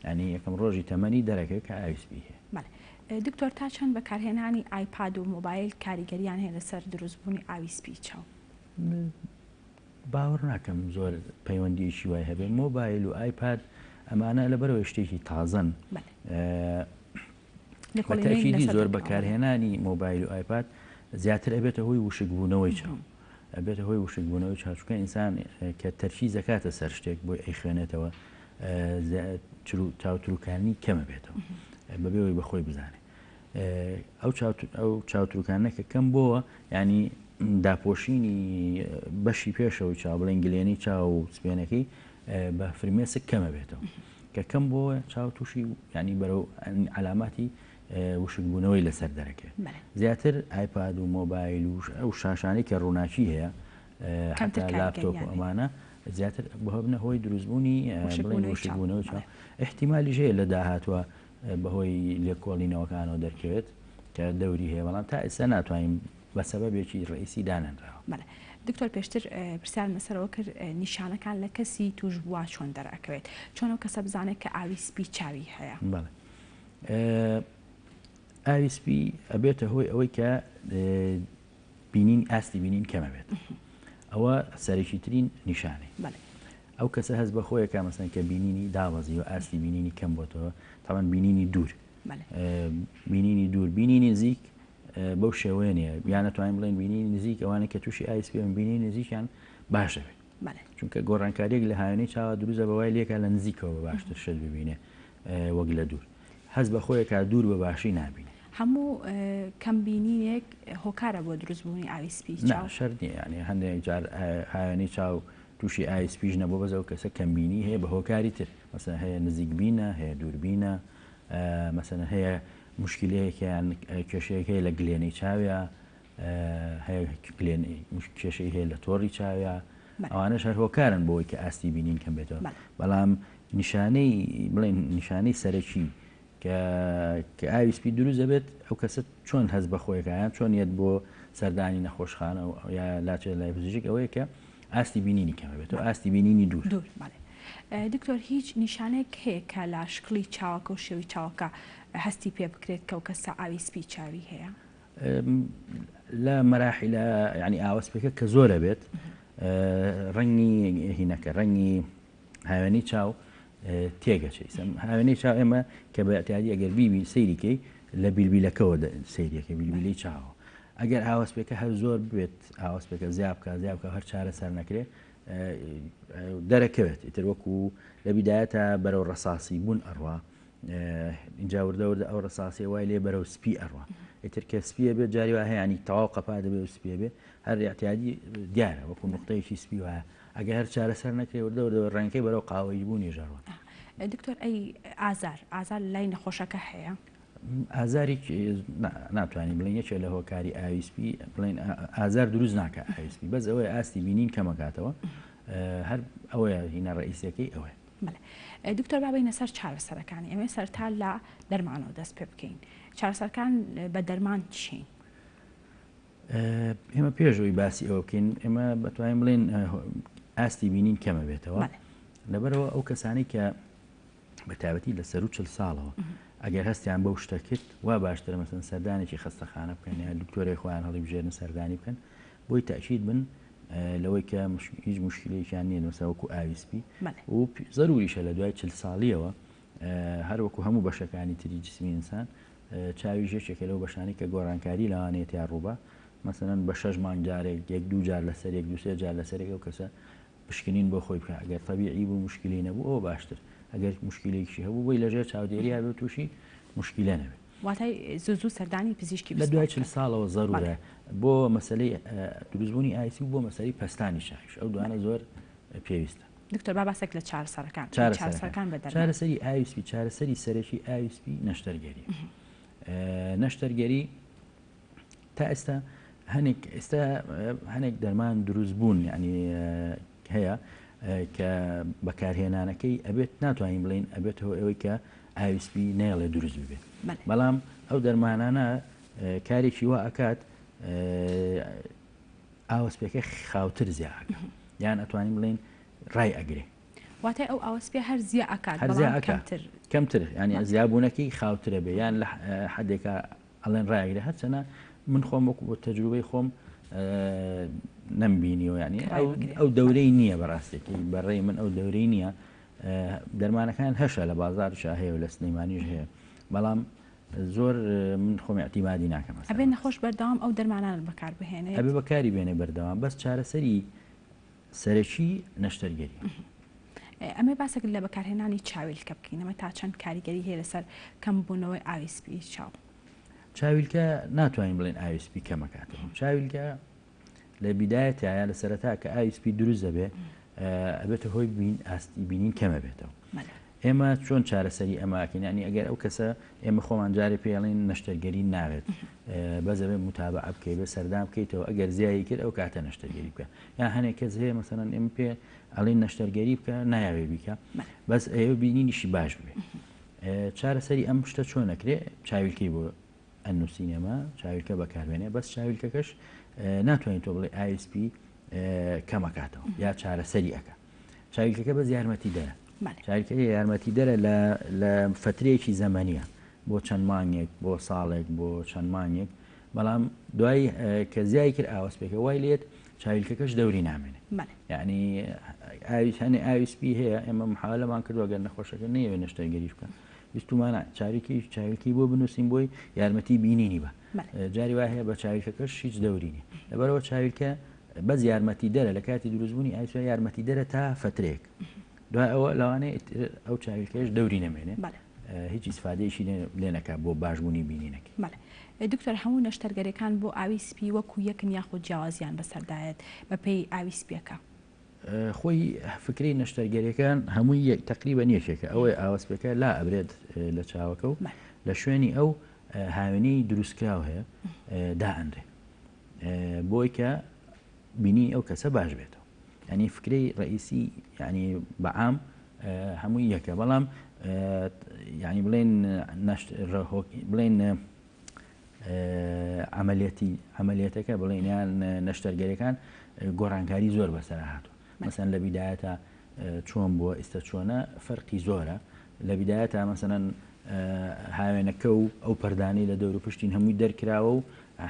ینی یەکەم ڕۆژی تەمەنی دەرەکەوێت کە ئاوی سپی هەیە. دکتۆر تا چەند بەکارهێنانی ئایپاد و مۆبایل کاریگەریان هەیە لەسەر دروستبوونی ئاوی سپی چاو؟ باوەڕ ناکەم زۆر پەیوەندیەکی وای هەبێ مۆبایل و ئایپاد ئەمانە لەبەرەوەی شتێکی تازەن بەتەکیدی زۆر بەکارهێنانی مۆبایل و ئایپاد زیاتر ئەبێتە هۆی وشکبوونەوەی چاو ئەبێتە هۆی وشکبوونەوەی چاو چونکە ئینسان کە تەرکیز دەکاتە سەر شتێک بۆی ئەیخوێنێتەوە چاوتروکانی کەمە بێتەوە بەبێ ئەوەی بەخۆی بزانێت ئەو ئەو چاوتروکانە کە کەم بۆوە ینی داپۆشینی بەشی پێشەوەی چاو بڵێن گلێنی چاو و سپێنەکەی بە فرمێسک کەمە بێتەوە کە کەم بۆ چاو تووشی ینی بەرەو علاماتی وشکبوونەوەی لەسەر دەرەکەێت زیاتر ئایپاد و مۆبایل و ئەو شاشانەی کە ڕووناکی هەیە حتا لاپتۆپ و ئەمانە زیاتر بهبنە هۆی دروستبوونی بڵێن وشکبوونەوەی چاو احتیمالی هەیە لە داهاتوە بەهۆی لێکۆڵینەوەکانەوە دەرکەوێت کە دەوری هەیە بەڵام تا ئێستا ناتوانین بە سەبەبێکی ڕئیسی دانەنراوە. بەڵێ دکتۆر پێشتر پرسیارم لەسەرەوە کرد نیشانەکان لە کەسی توشبووە چۆن دەرئەکەوێت چۆن ئەو کەسە بزانێت کە ئاوی سپی چاوی هەیە؟ بەڵێ ئاوی سپی ئەبێتە هۆی ئەوەی کە بینین ئاستی بینین کەمە بێت ئەوە سەرەکیترین نیشانەی ئەو کەسە هەست بە خۆیەکە مەسەن کە بینینی دابەزی و ئاستی بینینی کەم بۆتەوە تاوان بینینی دوور بینینی دوور بینینی نزیک بەو شێوەیە نیە یان نەتوانین بڵێن بینینی نزیک ئەوانە کە تووشی ئاوی سپی بینینی نزیکیان باشە بێت چونکە گۆڕانکاریەک لە هاوێنەی چاوە دروزە بەوای لێکە لە نزیکەوە بە باشتر شت ببینێ وەک لە دوور هەست بە خۆیەکە دوور بە باشی نابینێ. هەموو کەم بینینێک هۆکارە بۆ دروست بوونی ئاوی سپی چاو؟ نا شەرت نیە یانی هەندێک جار هاوێنەی چاو تووشی ئاوی سپیش نەبووە بەس ئەو کەسە کەم بینی هەیە بە هۆکاری تر مەسەلەن هەیە نزیک بینە هەیە دوور بینە مەسەلەن هەیە مشکلەیەک یان کێشەیەک هەیە لە گلێنەی چاویا هەیە کێشەی هەیە لە تۆڕی چاویا ئەوانەش هەر هۆکارن بۆی کە ئاستی بینین کەم بێتەوە بەڵام نیشانەی بڵێن نیشانەی سەرەکی کە کە ئاوی سپی دروست دەبێت ئەو کەسە چۆن هەست بە خۆیەکە یان چۆن یەت بۆ سەردانی نەخۆشخانە و یا لاچێت لای پزیشک ئەوەیە کە ئاستی بینینی کەمە بێتەوە ئاستی بینینی دوور دوور بەڵێ دکتۆر هیچ نیشانەیەک هەیە کە لە شکڵی چاوەکە و شێوەی چاوەکە هەستی پێ بکرێت کە ئەو کەسە ئاوی سپی چاوی هەیە؟ لە مەراحیلە یعنی ئاوە سپیەکە کە زۆرە بێت ڕەنگی هینەکە ڕەنگی هاوێنەی چاو تێگەچێ هاوێنەی چاو ئێمە کە بە اعتیادی ئەگەر بیبی سەیریکەی لە بیلبیلەکەەوە سەیریەکە بیلبیلەی چاوە ئەگەر ئاوەسپێکە هەر زۆر بێت ئاوەسپێکە زیاب بکە زیاب بکە هەر چارەسەر نەکرێ دەرەکەوێت ئیتر وەکو لە بیدایەتە بەرەو ڕەساسی بوون ئەڕوا اینجا وردە وردە ئەو ڕساسیە وای لێ بەرەو سپی ئەڕوا ئیتر کە سپیە بێت جاری وا هەیە ینی تەواو قەپا دەبێ و سپیە بێ هەر اعتیادی دیارە وەکو نقطەیەکی سپی وایە ئەگەر هەر چارەسەر نەکرێ وردە وردە ڕەنگەکەی بەرەو قاوەیی بوونیش ئەڕوا. دکتۆر ئەی ئازار ئازار لای نەخۆشەکە هەیە؟ ئازاری ناتوانین بڵێن یەکێ لە هۆکاری ئاوی سپی بڵێن ئازار دروست ناکە ئاوی سپی بەس ئەوەیە ئاستی بینین کەمەکاتەوە هەر ئەوەیە هینە ڕئیسەکەی ئەوەیە. بەڵێ دکتۆر با بێینە سەر چارەسەرەکانی ئەمێ سەرتا لە دەرمانەوە دەست پێ بکەین چارەسەرکان بە دەرمان چین؟ ئێمە پێشەوەی باسی ئەوە بکەین ئێمە بەتوانین بڵێن ئاستی بینین کەمە بێتەوە لەبەرەوە ئەو کەسانی کە بە تایبەتی لە سەرو چل ساڵەوە ئەگەر هەستیان بەو شتە کرد وا باشترە مەسەن سەردانێکی خەستەخانە بکەن یا دکتۆرێک خۆیان هەڵیبژێرن سەردانی بکەن بۆی تاکید بن لەوەی کە هیچ مشکلێکیان نییە مەسە وەکو ئاوی سپی و زەروریشە لە دوای چل ساڵیەوە هەروەکو هەموو بەشەکانی تری جسمی ئینسان چاویش یەکێکە لەو بەشانەی کە گۆڕانکاری لەوانەیە تیا ڕووبا مەسەلەن بە شەش مانگ جارێک یەک دوو جار لەسەر یەک دوو سێ جار لەسەر یەک ئەو کەسە پشکنین بۆ خۆی بکە ئەگەر تەبیعی بوو مشکلی نەبوو ئەوە باشتر ئەگەر مشکلێکیشی هەبوو بۆی لەژێر چاودێریا بێت تووشی مشکلە نەبێت. واتای زوو زوو سەردانی پزیشکی لە دوای چل ساڵەوە زەرورە بۆ مەسەلەی دروستبوونی ئایسی و بۆ مەسەلەی پەستانی چاویش ئەو دوانە زۆر پێویستە. دکتۆر با باسێک لە چارەسەرەکان بکەین. چارەسەرەکان بە دەرمان. چارەسەری ئاوی سپی چارەسەری سەرەکی ئاوی سپی نەشتەرگەری نەشتەرگەری تا ئێستا هەنێک ئێستا هەنێک دەرمان دروست بوون یعنی هەیە کە بەکارهێنانەکەی ئەبێت ناتوانین بڵین ئەبێتەوە ئەوەی کە ئاوی سپی نەیەڵێ دروست ببێت بەڵام ئەو دەرمانانە کارێکی وا ئەکات ئاوەسپیەکە خاوتر زیا ئەکا یان ئەتوانین بڵێین ڕای ئەگرێ. واتای ئەو ئاوەسپیە هەر زیا ئەکات هەر زیا ئەکا کەمتر کەمتر یانی زیابوونەکەی خاوترە بێ یان لە حدێکا ئەڵێن ڕایگرێ هەرچەنە من خۆم وەکو بۆ تەجروبەی خۆم نەمبینیەوە ینی ئەو دەورەی نییە بەڕاستێکی بەڕێی من ئەو دەورەی نییە دەرمانەکان هەشە لە بازارشا هەیە و لە سلەیمانیش هەیە بەڵام زۆر من خۆم ئیعتیمادی ناکەم ئەبێ ئەسەر. نەخۆش بەردەوام ئەو دەرمانانە بەکار بهێنێت؟ ئەبێ بەکاری بێنێ بەردەوام بەس چارەسەری سەرەکی نەشتەرگەریە. ئەمێ باسێک لە بەکارهێنانی چاویلکە بکەین ئەمە تا چەند کاریگەری هەیە لەسەر کەمبوونەوەی ئاوی سپی چاو؟ چاویلکە ناتوانین بڵێن ئاوی سپی کەمەکاتەوە چاویلکە لە بیدایەتایە لە سەرەتا کە ئاوی سپی دروست دەبێ ئەبێتە هۆی بین ئاستی بینین کەمە بێتەوە ئێمە چۆن چارەسەری ئەماکەین ینی ئەگەر ئەو کەسە ئێمە خۆمان جارێ پێڵین نەشتەرگەری ناوێت بەزەبێ متابعە بکەی بە سەردان بکەیتەوە ئەگەر زیایی کرد ئەو کاتە نەشتەرگەری بکە یا هەنێک کەس هەیە مەسەلەن ئێمە پێ ئەڵێن نەشتەرگەری بکە نایەوێ بیکە بەس ئەیە بینینیشی باش بێ چارەسەری ئەم شتە چۆن نەکرێ چاویلکەی بۆ ئەنووسین ئێمە چاویلکە بەکاربێنێ بەس چاویلکەکەش ناتوانین تۆ بڵێ ئاوی سپی کەمەکاتەوە یا چارەسەری ئەەکە چاویلکەکە بەس یارمەتی دەرە چاویلکەکە یارمەتی دەرە لە فترەیەکی زەمەنیە بۆ چەند مانگێک بۆ ساڵێک بۆ چەند مانگێک بەڵام دوای کە زیای کرد ئاوەسپێکە وای لێت چاویلکەکەش دەوری نامێنێ یعنی ئاوی هەنێ ئاوی سپی هەیە ئێمە محاولەمان کردووە گەر نەخۆشەکە نەیەوێ نەشتەرگەریش بکە ویستومانە چاویلکەی چاویلکەی بۆ بنووسین بۆی یارمەتی بینینی بە جاری وا هەیە بە چاویلکەکەش هیچ دەوری نیە لەبەرەوە چاویلکە بەس یارمەتی دەرە لە کاتی دروستبوونی ئایسا یارمەتی دەرە تا فترێک دوای ئەوە لەوانەیە ئەو چاویلکەش دەوری نەمێنێ هیچ ئیسفادەیەکی لێ نەکا بۆ باشبوونی بینینەکەی. دکتۆر هەموو نەشتەرگەریەکان بۆ ئاوی سپی وەکو یەکن یاخود جیاوازیان بەسەردایەت بەپێی ئاوی سپیەکە؟ خۆی فکرەی نەشتەرگەریەکان هەمووی یەک تەقریبەن یەکێکە ئەوەی ئاوەسپەکە لا ئەبرێت لە چاوەکە و لە شوێنی ئەو هاوێنەی دروستکراو هەیە دائەنرێ بۆی کە بینی ئەو کەسە باش بێتەوە ینی فکرەی ڕئیسی ینی بەعام هەمووی یەکە بەڵام ینی بڵێن بڵێن عەمەلیەتی عەمەلیەتەکە بڵێین یان نەشتەرگەریەکان گۆڕانکاری زۆر بەسەر هاتووە مەسەن لە بیدایەتە چۆن بووە ئیستا چۆنە فەرقی زۆرە لە بیدایەتە مەسەن هاوێنەکە و ئەو پەردانەی لە دەور و پشتین هەمووی دەرکراوە و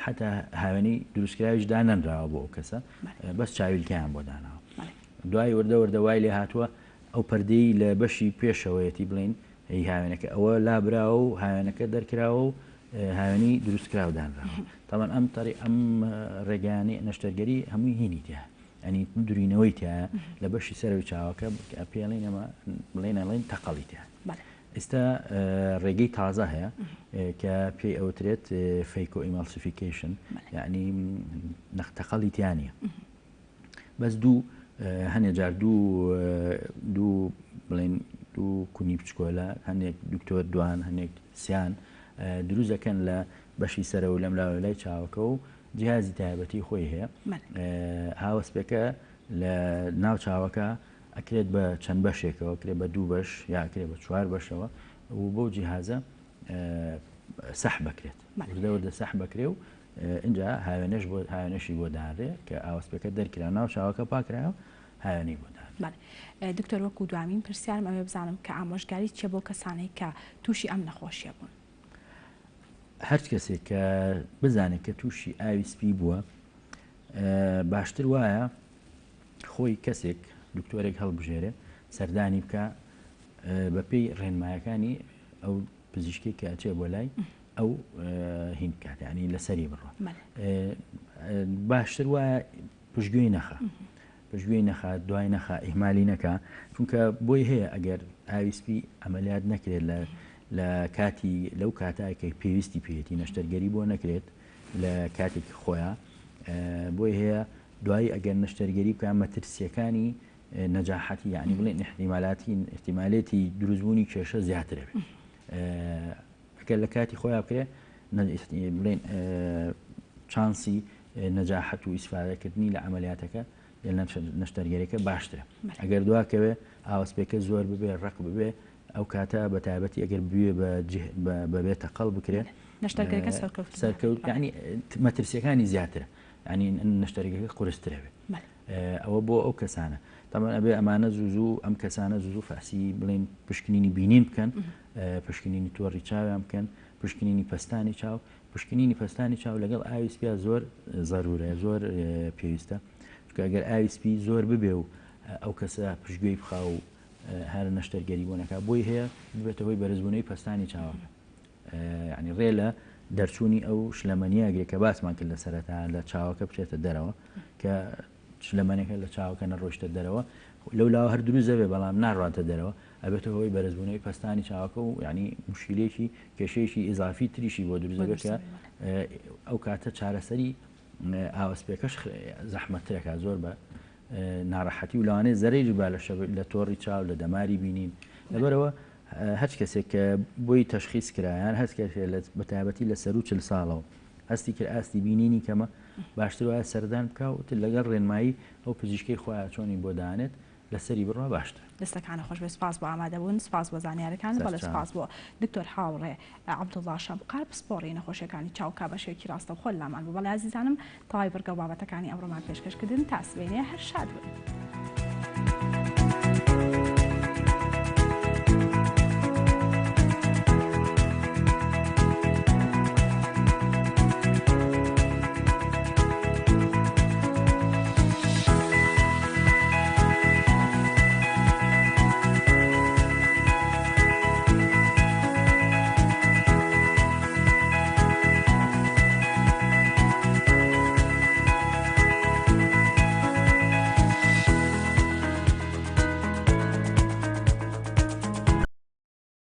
حتا هاوێنەی دروستکراویش دانەنراوە بۆ ئەو کەسە بەس چاویلکەیان بۆ داناوە دوای وردە وردە وای لێ هاتووە. ئەو پەردەی لە بەشی پێشەوەیەتی بڵێین هی هاوێنەکە ئەوە لابراوە و هاوێنەکە دەرکراوە و هاوێنی دروستکراو دانراوە تاوان ئەم تەری ئەم ڕێگانی نەشتەرگەری هەمووی هینی تیا ئەنی درینەوەی تایە لە بەشی سەرەوەی چاوەکە پێڵین ئەمە بڵێن ئەڵێن تەقەڵی تیا ئێستا ڕێگەی تازە هەیە کە پێی ئەوترێت phacoemulsification یعنی نەختەقەڵی تیا نییە بەس دوو هەنێ جار دوو دوو بڵێن دوو کونی بچکۆلە هەندێک دکتۆر دوان هەندێک سیان دروست دەکەن لە بەشی سەرەوە لەم لاوە لای چاوەکە و جیهازی تایبەتی خۆی هەیە هاوەسپێکە لە ناو چاوەکە ئەکرێت بە چەند بەشێکەوە کرێ بە دوو بەش یا کرێ بە چوار بەشەوە و بەو جیهازە سەح بکرێت وردە وردە سەح بکرێ و ئینجا هاوێنەش بۆ هاوێنەشی بۆ دانرێ کە ئاوەسپەکە دەرکرا ناو چاوەکە پاکرایەوە هاوێنەی بۆ دانرێ. بەڵێ دکتۆر وەکو دوامین پرسیارم ئەوێ بزانم کە ئامۆژگاری چیە بۆ کەسانەی کە توشی ئەم نەخۆشیە بوون؟ هەرچ کەسێک کە بزانێت کە تووشی ئاوی سپی بووە باشتر وایە خۆی کەسێک دکتۆرێک هەڵبژێرێ سەردانی بکە بەپێی ڕێنمایەکانی ئەو پزیشکێک کە ئەچێ بۆ لای ئەو هین بکات ینی لەسەری بڕە باشتر وایە پشتگوێی نەخا پشتگوێی نەخا دوای نەخا ئیهمالی نەکا چونکە بۆی هەیە ئەگەر ئاوی سپی ئەمەلیات نەکرێت لە لە کاتی لەو کاتە کە پێویستی پێیەتی نەشتەرگەری بۆ نەکرێت لە کاتێکی خۆیان بۆی هەیە دوایی ئەگەر نەشتەرگەری بکە مەترسیەکانی نەجاحەتی یعنی بڵێن احتیمالاتی احتیمالێتی دروستبوونی کێشە زیاترە بێت ئەگەر لە کاتی خۆیان بکرێ بڵێن چانسی نەجاحەت و ئیسفادەکردنی لە عەمەلیاتەکە لە نەشتەرگەریەکە باشترە ئەگەر دواکەوێ ئاوەسپێکە زۆر ببێ ڕق ببێ ئەو کاتە بە تایبەتی ئەگەر بوێ بەبێ تەقەڵ بکرێ نەشتەرگەریەکە سەرکەوت سەرکەوت ینی مەترسیەکانی زیاترە ینی نەشتەرگەکە قورسترە بێ ئەوە بۆ ئەو کەسانە تەمان ئەبێ ئەمانە زوو زوو ئەم کەسانە زوو زوو فەحسی بڵین پشکنینی بینین بکەن پشکنینی تۆڕی چاویان بکەن پشکنینی پەستانی چاو پشکنینی پەستانی چاو لەگەڵ ئاوی سپیا زۆر زەرورە زۆر پێویستە چونکە ئەگەر ئاوی سپی زۆر ببێ و ئەو کەسە پشتگوێی بخا و هەر نەشتەرگەری بۆ نەکا بۆی هەیە ببێتە هۆی بەرزبوونەوەی پەستانی چاوەکە ینی ڕێ لە دەرچوونی ئەو شلەمەنیە گرێ کە باسمان کرد لە سەرەتا لە چاوەکە بچێتە دەرەوە کە شلەمەنەکە لە چاوەکە نەڕۆیشتە دەرەوە لەو لاوە هەر دروست دەبێ بەڵام ناڕواتە دەرەوە ئەبێتە هۆی بەرزبوونەوەی پەستانی چاوەکە و یعنی مشکلێکی کێشەیەکی ئیزافی تریشی بۆ دروست دەبێت کە ئەو کاتە چارەسەری ئاوەسپێکەش زەحمەترەکە زۆر بە ناڕەحەتی و لەوانەیە زەرەری با لە شەب لە تۆڕی چاو لە دەماری بینین لەبەرەوە هەچ کەسێک کە بۆی تەشخیص کرایان هەست کەسێک بە تایبەتی لە سەرو چل ساڵەوە هەستی کرد ئاستی بینینی کەمە باشتر وایە سەردان بکا و تر لەگەڵ ڕێنمایی ئەو پزیشکەی خۆیان چۆنی بۆ دانێت لەسەری بڕوا باشترە. دەستەکانت خۆش بێت سوپاس بۆ ئامادەبوون سوپاس بۆ زانیارەکانت بەڵێ سەرچاو. سوپاس بۆ دکتۆر هاوڕێ عەبدوڵڵا شەمقار پسپۆڕی نەخۆشیەکانی چاو کە بە شێوەیەکی ڕاستەوخۆ لامان بوو بەڵێ ئازیزانم تەواوی بڕگە و بابەتەکانی ئەمڕۆمان پێشکەش کردن تا سبەینێ هەر شاد بن.